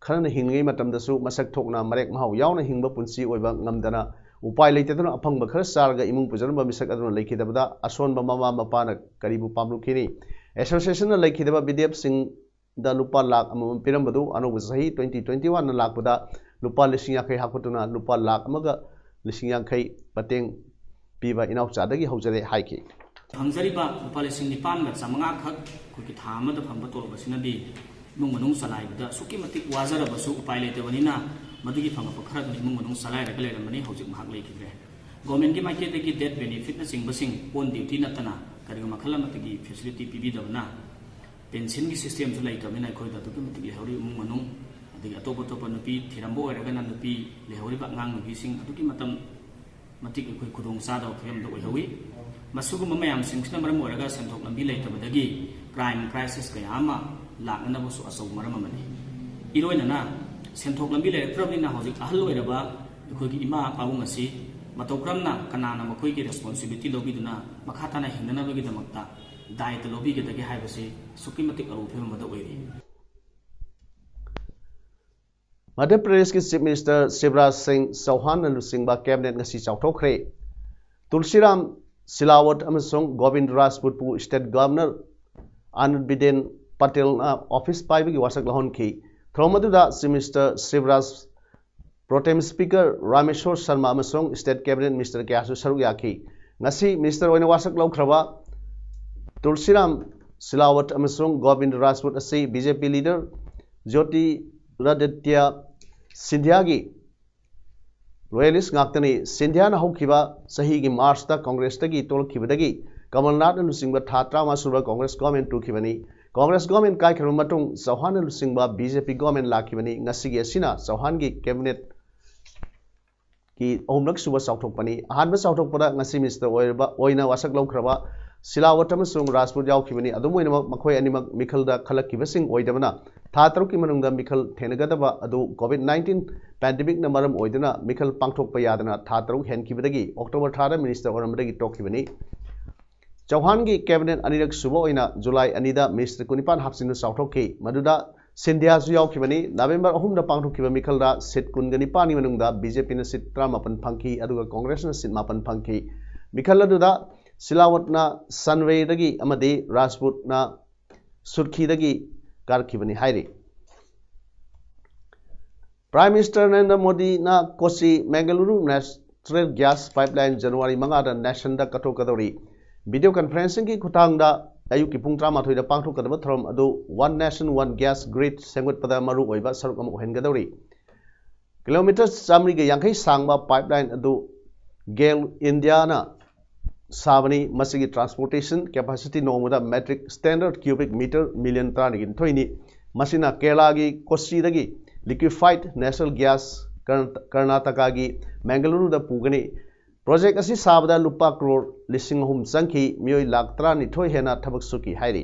ꯈꯔꯅ ꯍꯤꯡꯂꯤꯉꯩ ꯃꯇꯝꯗꯁꯨ ꯃꯁꯛ ꯊꯣꯛꯅ ꯃꯔꯦꯛ ꯃꯍꯥꯎ ꯌꯥꯎꯅ ꯍꯤꯡꯕ ꯄꯨꯟꯁꯤ ꯑꯣꯏꯕ ꯉꯝꯗꯅ ꯎꯄꯥꯏ ꯂꯩꯇꯗꯨꯅ ꯑꯐꯪꯕ ꯈꯔ ꯆꯥꯔꯒ ꯏꯃꯨꯡ ꯄꯨꯖꯔꯝꯕ ꯃꯤꯁꯛ ꯑꯗꯨꯅ ꯂꯩꯈꯤꯗꯕꯗ ꯑꯁꯣꯟꯕ ꯃꯃꯥ ꯃꯄꯥꯅ ꯀꯔꯤꯕꯨ ꯄꯥꯝꯂꯨꯈꯤꯅꯤ? ꯑꯦꯁꯣꯁꯤꯌꯦꯁꯟꯅ ꯂꯩꯈꯤꯗꯕ BDFꯁꯤꯡꯗ ꯂꯨꯄꯥ ꯂꯥꯈ ꯑꯃꯃꯝ ꯄꯤꯔꯝꯕꯗꯨ ꯑꯅꯧꯕ ꯆꯍꯤ twenty twenty oneꯅ ꯂꯥꯛꯄꯗ ꯂꯨꯄꯥ ꯂꯤꯁꯤꯡ ꯌꯥꯡꯈꯩ ꯍꯥꯞꯀꯠꯇꯨꯅ ꯂꯨꯄꯥ ꯂꯥꯈ ꯑꯃꯒ ꯂꯤꯁꯤꯡ ꯌꯥꯡꯈꯩ ꯃꯇꯦꯡ ꯄꯤꯕ ꯏꯅꯥꯎꯆꯥꯗꯒꯤ ꯍꯧꯖꯔꯦ ꯍꯥꯏꯈꯤ꯫ ꯐꯪꯖꯔꯤꯕ ꯂꯨꯄꯥ ꯂꯤꯁꯤꯡ ꯅꯤꯄꯥꯟꯒ ꯆꯥꯃꯉꯥ ꯈꯛ ꯑꯩꯈꯣꯏꯒꯤ ꯊꯥ ꯑꯃꯗ ꯐꯪꯕ ꯇꯣꯂꯣꯞ ꯑꯁꯤꯅꯗꯤ ꯏꯃꯨꯡ ꯃꯅꯨꯡ ꯆꯂꯥꯏꯕꯗ ꯑꯁꯨꯛꯀꯤ ꯃꯇꯤꯛ ꯋꯥꯖꯔꯕꯁꯨ ꯎꯄꯥꯏ ꯂꯩꯇꯕꯅꯤꯅ ꯃꯗꯨꯒꯤ ꯐꯪꯉꯛꯄ ꯈꯔ ꯑꯗꯨꯅ ꯏꯃꯨꯡ ꯃꯅꯨꯡ ꯆꯂꯥꯏꯔꯒ ꯂꯩꯔꯝꯕꯅꯤ꯫ ꯍꯧꯖꯤꯛ ꯃꯍꯥꯛ ꯂꯩꯈꯤꯗ꯭ꯔꯦ꯫ ꯒꯣꯔꯃꯦꯟꯒꯤ ꯃꯥꯏꯀꯩꯗꯒꯤ death benefitꯅꯆꯤꯡꯕꯁꯤꯡ, on duty ꯅꯠꯇꯅ ꯀꯔꯤꯒꯨꯝꯕ ꯃꯈꯜ ꯑꯃꯠꯇꯒꯤ facility ꯄꯤꯕꯤꯗꯕꯅ pensionꯒꯤ systemꯁꯨ ꯂꯩꯇꯕꯅꯤꯅ ꯑꯩꯈꯣꯏꯗ ꯑꯗꯨꯛꯀꯤ ꯃꯇꯤꯛ ꯂꯩꯍꯧꯔꯤ ꯏꯃꯨꯡ ꯃꯅꯨꯡ꯫ ꯑꯗꯒꯤ ꯑꯇꯣꯞ ꯑꯇꯣꯞꯄ ꯅꯨꯄꯤ ꯊꯤꯔꯝꯕ ꯑꯣꯏꯔꯒꯅ ꯅꯨꯄꯤ ꯂꯩꯍꯧꯔꯤꯕ ꯑꯉꯥꯡ ꯅꯨꯄꯤꯁꯤꯡ ꯑꯗꯨꯛꯀꯤ ꯃꯇꯝ ꯃꯇꯤꯛ ꯑꯩꯈꯣꯏ ꯈꯨꯗꯣꯡ ꯆꯥꯗꯕ ꯐꯤꯕꯝꯗ ꯑꯣꯏꯍꯧꯏ꯫ ꯃꯁꯤꯒꯨꯝꯕ ꯃꯌꯥꯝꯁꯤꯡꯁꯤꯅ ꯃꯔꯝ ꯑꯣꯏꯔꯒ ꯁꯦꯟꯊꯣꯛ ꯂꯝꯕꯤ ꯂꯩꯇꯕꯗꯒꯤ crime crisis ꯀꯌꯥ ꯑꯃ ꯂꯥꯛꯅꯅꯕꯁꯨ ꯑꯆꯧꯕ ꯃꯔꯝ ꯑꯃꯅꯤ꯫ ꯏꯔꯣꯏꯅꯅ ꯁꯦꯟꯊꯣꯛ ꯂꯝꯕꯤ ꯂꯩꯔꯛꯇ꯭ꯔꯕꯅꯤꯅ ꯍꯧꯖꯤꯛ ꯑꯍꯜ ꯑꯣꯏꯔꯕ ꯑꯩꯈꯣꯏꯒꯤ ꯏꯃꯥ ꯄꯥꯕꯨꯡ ꯑꯁꯤ ꯃꯇꯧ ꯀꯔꯝꯅ ꯀꯅꯥꯅ ꯃꯈꯣꯏꯒꯤ ꯔꯦꯁꯄꯣꯟꯁꯤꯕꯤꯂꯤꯇꯤ ꯂꯧꯕꯤꯗꯨꯅ ꯃꯈꯥ ꯇꯥꯅ ꯍꯤꯡꯅꯅꯕꯒꯤꯗꯃꯛꯇ ꯗꯥꯏꯇ ꯂꯧꯕꯤꯒꯗꯒꯦ ꯍꯥꯏꯕꯁꯤ ꯑꯁꯨꯛꯀꯤ ꯃꯇꯤꯛ ꯑꯔꯨꯕ ꯐꯤꯕꯝ ꯑꯃꯗ ꯑꯣꯏꯔꯤ꯫ ꯃꯙ꯭ꯌ ꯄ꯭ꯔꯗꯦꯁꯀꯤ ꯆꯤꯐ ꯃꯤꯅꯤꯁꯇꯔ ꯁꯤꯕꯔꯥꯖ ꯁꯤꯡ ꯆꯧꯍꯥꯟꯅ ꯂꯨꯆꯤꯡꯕ ꯀꯦꯕꯤꯅꯦꯠ ꯉꯁꯤ ꯆꯥꯎꯊꯣꯛꯈ꯭ꯔꯦ꯫ ꯇꯨꯜꯁꯤꯔꯥꯝ ꯁꯤꯂꯥꯋꯠ ꯑꯃꯁꯨꯡ ꯒꯣꯕꯤꯟꯗ ꯔꯥꯖꯄꯨꯠꯄꯨ ꯁ꯭ꯇꯦꯠ ꯒꯕꯔꯅꯔ ꯑꯅꯟꯗꯤꯕꯦꯟ ꯄꯇꯦꯜꯅ ꯑꯣꯐꯤꯁ ꯄꯥꯏꯕꯒꯤ ꯋꯥꯁꯛ ꯂꯧꯍꯟꯈꯤ꯫ ꯊꯧꯔꯝ ꯑꯗꯨꯗ chief minister Shivraj, ꯄ꯭ꯔꯣꯇꯦꯝ speaker Rameshwor Sharma ꯑꯃꯁꯨꯡ ꯁ꯭ꯇꯦꯠ ꯀꯦꯕꯤꯅꯦꯠ ꯃꯤꯅꯤꯁꯇꯔ ꯀꯌꯥꯁꯨ ꯁꯔꯨꯛ ꯌꯥꯈꯤ꯫ ꯉꯁꯤ ꯃꯤꯅꯤꯁꯇꯔ ꯑꯣꯏꯅ ꯋꯥꯁꯛ ꯂꯧꯈ꯭ꯔꯕ ꯇꯨꯜꯁꯤꯔꯥꯝ ꯁꯤꯂꯥꯋꯠ ꯑꯃꯁꯨꯡ ꯒꯣꯕꯤꯟꯗ ꯔꯥꯖꯄꯨꯠ ꯑꯁꯤ ꯕꯤ ꯖꯦ ꯄꯤ ꯂꯤꯗꯔ ꯖ꯭ꯌꯣꯇꯤꯔꯥꯗꯤꯇ꯭ꯌ ꯁꯤꯟꯙꯤꯌꯥꯒꯤ ꯂꯣꯌꯦꯂꯤꯁ ꯉꯥꯛꯇꯅꯤ꯫ ꯁꯤꯟꯙꯤꯌꯥꯅ ꯍꯧꯈꯤꯕ ꯆꯍꯤꯒꯤ ꯃꯥꯔꯆꯇ ꯀꯪꯒ꯭ꯔꯦꯁꯇꯒꯤ ꯇꯣꯛꯂꯛꯈꯤꯕꯗꯒꯤ ꯀꯃꯜꯅꯥꯊꯅ ꯂꯨꯆꯤꯡꯕ ꯊꯥ ꯇꯔꯥꯃꯉꯥ ꯁꯨꯔꯕ ꯀꯪꯒ꯭ꯔꯦꯁ ꯒꯣꯔꯃꯦꯟ ꯇꯨꯈꯤꯕꯅꯤ꯫ ꯀꯪꯒ꯭ꯔꯦꯁ ꯒꯣꯔꯃꯦꯟ ꯀꯥꯏꯈ꯭ꯔꯕ ꯃꯇꯨꯡ ꯆꯧꯍꯥꯟꯅ ꯂꯨꯆꯤꯡꯕ ꯕꯤ ꯖꯦ ꯄꯤ ꯒꯣꯔꯃꯦꯟ ꯂꯥꯛꯈꯤꯕꯅꯤ꯫ ꯉꯁꯤꯒꯤ ꯑꯁꯤꯅ ꯆꯧꯍꯥꯟꯒꯤ ꯀꯦꯕꯤꯅꯦꯠꯀꯤ ꯑꯍꯨꯝꯂꯛ ꯁꯨꯕ ꯆꯥꯎꯊꯣꯛꯄꯅꯤ꯫ ꯑꯍꯥꯟꯕ ꯆꯥꯎꯊꯣꯛꯄꯗ ꯉꯁꯤ ꯃꯤꯅꯤꯁꯇꯔ ꯑꯣꯏꯔꯕ, ꯑꯣꯏꯅ ꯋꯥꯁꯛ ꯂꯧꯈ꯭ꯔꯕ ꯁꯤꯂꯥꯋꯠ ꯑꯃꯁꯨꯡ ꯔꯥꯖꯄꯨꯠ ꯌꯥꯎꯈꯤꯕꯅꯤ꯫ ꯑꯗꯨꯝ ꯑꯣꯏꯅꯃꯛ, ꯃꯈꯣꯏ ꯑꯅꯤꯃꯛ ꯃꯤꯈꯜꯗ ꯈꯜꯂꯛꯈꯤꯕꯁꯤꯡ ꯑꯣꯏꯗꯕꯅ ꯊꯥ ꯇꯔꯨꯛꯀꯤ ꯃꯅꯨꯡꯗ ꯃꯤꯈꯜ ꯊꯦꯡꯅꯒꯗꯕ ꯑꯗꯨ ꯀꯣꯚꯤꯗ ꯅꯥꯏꯟꯇꯤꯟ ꯄꯦꯟꯗꯦꯃꯤꯛꯅ ꯃꯔꯝ ꯑꯣꯏꯗꯨꯅ ꯃꯤꯈꯜ ꯄꯥꯡꯊꯣꯛꯄ ꯌꯥꯗꯅ ꯊꯥ ꯇꯔꯨꯛ ꯍꯦꯟꯈꯤꯕꯗꯒꯤ ꯑꯣꯛꯇꯣꯕꯔ ꯊꯥꯗ ꯃꯤꯅꯤꯁꯇꯔ ꯑꯣꯏꯔꯝꯕꯗꯒꯤ ꯇꯣꯛꯈꯤꯕꯅꯤ꯫ ꯆꯧꯍꯥꯟꯒꯤ ꯀꯦꯕꯤꯅꯦꯠ ꯑꯅꯤꯔꯛ ꯁꯨꯕ ꯑꯣꯏꯅ ꯖꯨꯂꯥꯏ ꯑꯅꯤꯗ ꯃꯤꯅꯤꯁꯇꯔ ꯀꯨꯟꯅꯤꯄꯥꯟ ꯍꯥꯞꯆꯤꯟꯗꯨꯅ ꯆꯥꯎꯊꯣꯛꯈꯤ꯫ ꯃꯗꯨꯗ ꯁꯤꯟꯙꯤꯌꯥꯁꯨ ꯌꯥꯎꯈꯤꯕꯅꯤ꯫ ꯅꯕꯦꯝꯕꯔ ꯑꯍꯨꯝꯗ ꯄꯥꯡꯊꯣꯛꯈꯤꯕ ꯃꯤꯈꯜꯗ ꯁꯤꯠ ꯀꯨꯟꯒ ꯅꯤꯄꯥꯟꯒꯤ ꯃꯅꯨꯡꯗ ꯕꯤ ꯖꯦ ꯄꯤꯅ ꯁꯤꯠ ꯇꯔꯥꯃꯥꯄꯟ ꯐꯪꯈꯤ, ꯑꯗꯨꯒ ꯀꯣꯡꯒ꯭ꯔꯦꯁꯅ ꯁꯤꯠ ꯃꯥꯄꯟ ꯐꯪꯈꯤ꯫ ꯃꯤꯈꯜ ꯑꯗꯨꯗ ꯁꯤꯂꯥꯋꯠꯅ ꯁꯟꯋꯦꯗꯒꯤ ꯑꯃꯗꯤ ꯔꯥꯖꯄꯨꯠꯅ ꯁꯨꯠꯈꯤꯗꯒꯤ ꯀꯥꯔꯛꯈꯤꯕꯅꯤ ꯍꯥꯏꯔꯤ꯫ ꯄ꯭ꯔꯥꯏꯝ ꯃꯤꯅꯤꯁꯇꯔ ꯅꯔꯦꯟꯗ꯭ꯔ ꯃꯣꯗꯤꯅ ꯀꯣꯆꯤ Mangaluru natural gas pipeline January ꯃꯉꯥꯗ ꯅꯦꯁꯟꯗ ꯀꯠꯊꯣꯛꯀꯗꯧꯔꯤ꯫ ꯚꯤꯗꯤꯑꯣ ꯀꯟꯐꯔꯦꯟꯁꯤꯡꯒꯤ ꯈꯨꯠꯊꯥꯡꯗ ꯑꯌꯨꯛꯀꯤ ꯄꯨꯡ ꯇꯔꯥꯃꯥꯊꯣꯏꯗ ꯄꯥꯡꯊꯣꯛꯀꯗꯕ ꯊꯧꯔꯝ ꯑꯗꯨ one nation one gas grid ꯁꯦꯝꯒꯠꯄꯗ ꯃꯔꯨꯑꯣꯏꯕ ꯁꯔꯨꯛ ꯑꯃ ꯑꯣꯏꯍꯟꯒꯗꯧꯔꯤ꯫ ꯀꯤꯂꯣꯃꯤꯇꯔ ꯆꯥꯃꯔꯤꯒ ꯌꯥꯡꯈꯩ ꯁꯥꯡꯕ ꯄꯥꯏꯞꯂꯥꯏꯟ ꯑꯗꯨ ꯒꯦꯜ ꯏꯟꯗꯤꯌꯥꯅ ꯁꯥꯕꯅꯤ꯫ ꯃꯁꯤꯒꯤ ꯇ꯭ꯔꯥꯟꯁꯄꯣꯔꯇꯦꯁꯟ ꯀꯦꯄꯥꯁꯤꯇꯤ ꯅꯣꯡꯃꯗ metric standard cubic metre million ꯇꯔꯥꯅꯤꯊꯣꯏꯅꯤ꯫ ꯃꯁꯤꯅ ꯀꯦꯔꯂꯥꯒꯤ ꯀꯣꯆꯤꯗꯒꯤ ꯂꯤꯀ꯭ꯌꯨꯐꯥꯏꯗ ꯅꯦꯆꯔꯦꯜ ꯒ꯭ꯌꯥꯁ ꯀꯔ-, ꯀꯔꯅꯥꯇꯀꯥꯒꯤ ꯃꯦꯡꯒꯂꯨꯔꯨꯗ ꯄꯨꯒꯅꯤ꯫ ꯄ꯭ꯔꯣꯖꯦꯛ ꯑꯁꯤ ꯁꯥꯕꯗ ꯂꯨꯄꯥ ꯀ꯭ꯔꯣꯔ ꯂꯤꯁꯤꯡ ꯑꯍꯨꯝ ꯆꯪꯈꯤ꯫ ꯃꯤꯑꯣꯏ ꯂꯥꯈ ꯇꯔꯥꯅꯤꯊꯣꯏ ꯍꯦꯟꯅ ꯊꯕꯛ ꯁꯨꯈꯤ ꯍꯥꯏꯔꯤ꯫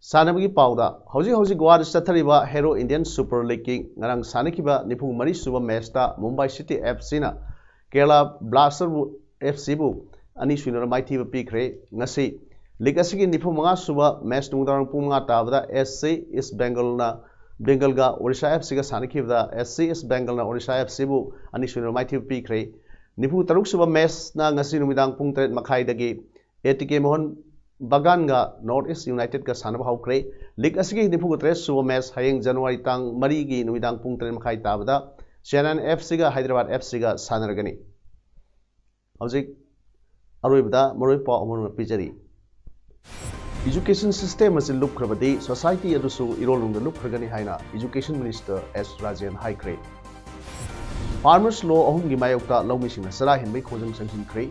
ꯁꯥꯟꯅꯕꯒꯤ ꯄꯥꯎꯗ, ꯍꯧꯖꯤꯛ ꯍꯧꯖꯤꯛ ꯒꯣꯋꯥꯗ ꯆꯠꯊꯔꯤꯕ ꯍꯦꯔꯣ ꯏꯟꯗꯤꯌꯟ ꯁꯨꯄꯔ ꯂꯤꯒꯀꯤ ꯉꯔꯥꯡ ꯁꯥꯟꯅꯈꯤꯕ ꯅꯤꯐꯨ ꯃꯔꯤ ꯁꯨꯕ ꯃꯦꯆꯇ ꯃꯨꯝꯕꯥꯏ ꯁꯤꯇꯤ ꯑꯦꯐ ꯁꯤꯅ ꯀꯦꯔꯂꯥ ꯕ꯭ꯂꯥꯁꯇꯔꯕꯨ ꯑꯦꯐ ꯁꯤꯕꯨ ꯑꯅꯤ ꯁꯣꯏꯅ ꯃꯥꯏꯊꯤꯕ ꯄꯤꯈ꯭ꯔꯦ꯫ ꯉꯁꯤ ꯂꯤꯒ ꯑꯁꯤꯒꯤ ꯅꯤꯐꯨ ꯃꯉꯥ ꯁꯨꯕ ꯃꯦꯆ ꯅꯨꯡꯗꯥꯡ ꯄꯨꯡ ꯃꯉꯥ ꯇꯥꯕꯗ ꯑꯦꯁ ꯁꯤ ꯏꯁ ꯕꯦꯡꯒꯜꯅ ꯕꯦꯡꯒꯜꯒ ꯑꯣꯔꯤꯁꯥ ꯑꯦꯐ ꯁꯤꯒ ꯁꯥꯟꯅꯈꯤꯕꯗ ꯑꯦꯁ ꯁꯤ ꯏꯁ ꯕꯦꯡꯒꯜꯅ ꯑꯣꯔꯤꯁꯥ ꯑꯦꯐ ꯁꯤꯕꯨ ꯑꯅꯤ ꯁꯣꯏꯅ ꯃꯥꯏꯊꯤꯕ ꯄꯤꯈ꯭ꯔꯦ꯫ ꯅꯤꯐꯨ ꯇꯔꯨꯛ ꯁꯨꯕ ꯃꯦꯆꯅ ꯉꯁꯤ ꯅꯨꯃꯤꯗꯥꯡ ꯄꯨꯡ ꯇꯔꯦꯠ ꯃꯈꯥꯏꯗꯒꯤ ꯑꯦ ꯇꯤ ꯀꯦ ꯃꯣꯍꯟ ꯕꯒꯥꯟꯒ ꯅꯣꯔꯠ ꯏꯁ ꯌꯨꯅꯥꯏꯇꯦꯗꯀ ꯁꯥꯟꯅꯕ ꯍꯧꯈ꯭ꯔꯦ꯫ ꯂꯤꯒ ꯑꯁꯤꯒꯤ ꯅꯤꯐꯨ ꯇꯔꯦꯠ ꯁꯨꯕ ꯃꯦꯆ ꯍꯌꯦꯡ ꯖꯅꯋꯥꯔꯤ ꯇꯥꯡ ꯃꯔꯤꯒꯤ ꯅꯨꯃꯤꯗꯥꯡ ꯄꯨꯡ ꯇꯔꯦꯠ ꯃꯈꯥꯏ ꯇꯥꯕꯗ ꯆꯦꯟꯅꯥꯏ ꯑꯦꯐ ꯁꯤꯒ ꯍꯥꯏꯗ꯭ꯔꯕꯥꯗ ꯑꯦꯐ ꯁꯤꯒ ꯁꯥꯟꯅꯔꯒꯅꯤ꯫ ꯍꯧꯖꯤꯛ ꯑꯔꯣꯏꯕꯗ ꯃꯔꯨꯑꯣꯏꯕ ꯄꯥꯎ ꯑꯃ ꯄꯤꯖꯔꯤ꯫ ꯏꯖꯨꯀꯦꯁꯟ ꯁꯤꯁꯇꯦꯝ ꯑꯁꯤ ꯂꯨꯞꯈ꯭ꯔꯕꯗꯤ ꯁꯣꯁꯥꯏꯇꯤ ꯑꯗꯨꯁꯨ ꯏꯔꯣꯜꯅꯨꯡꯗ ꯂꯨꯞꯈ꯭ꯔꯒꯅꯤ ꯍꯥꯏꯅ ꯏꯖꯨꯀꯦꯁꯟ ꯃꯤꯅꯤꯁꯇꯔ ꯑꯦꯁ ꯔꯥꯖꯦꯟ ꯍꯥꯏꯈ꯭ꯔꯦ꯫ ꯐꯥꯔꯃꯔꯁ ꯂꯣ ꯑꯍꯨꯝꯒꯤ ꯃꯥꯌꯣꯛꯇ ꯂꯧꯃꯤꯁꯤꯡꯅ ꯆꯔꯥ ꯍꯦꯟꯕꯒꯤ ꯈꯣꯡꯖꯪ ꯆꯪꯁꯤꯟꯈ꯭ꯔꯦ꯫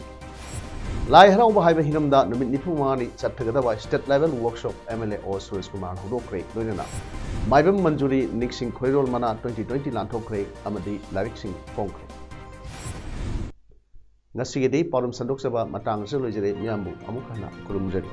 ꯂꯥꯏ ꯍꯔꯥꯎꯕ ꯍꯥꯏꯕ ꯍꯤꯔꯝꯗ ꯅꯨꯃꯤꯠ ꯅꯤꯐꯨ ꯃꯉꯥꯅꯤ ꯆꯠꯊꯒꯗꯕ state level workshop M L A ꯑꯣ ꯁꯨꯔꯦꯁ ꯀꯨꯃꯥꯔ ꯍꯧꯗꯣꯛꯈ꯭ꯔꯦ꯫ ꯂꯣꯏꯅꯅ ꯃꯥꯏꯕꯝ ꯃꯟꯖꯨꯔꯤ ꯅꯤꯛꯁꯤꯡ ꯈꯣꯏꯔꯣꯜ ꯃꯅꯥ ꯇ꯭ꯋꯦꯟꯇꯤ ꯇ꯭ꯋꯦꯟꯇꯤ ꯂꯥꯟꯊꯣꯛꯈ꯭ꯔꯦ ꯑꯃꯗꯤ ꯂꯥꯏꯔꯤꯛꯁꯤꯡ ꯐꯣꯡꯈ꯭ꯔꯦ꯫ ꯉꯁꯤꯒꯤꯗꯤ ꯄꯥꯎꯗꯝ ꯁꯟꯗꯣꯛꯆꯕ ꯃꯇꯥꯡ ꯑꯁꯤꯗ ꯂꯣꯏꯖꯔꯦ꯫ ꯃꯤꯌꯥꯝꯕꯨ ꯑꯃꯨꯛ ꯍꯟꯅ ꯈꯨꯔꯨꯝꯖꯔꯤ꯫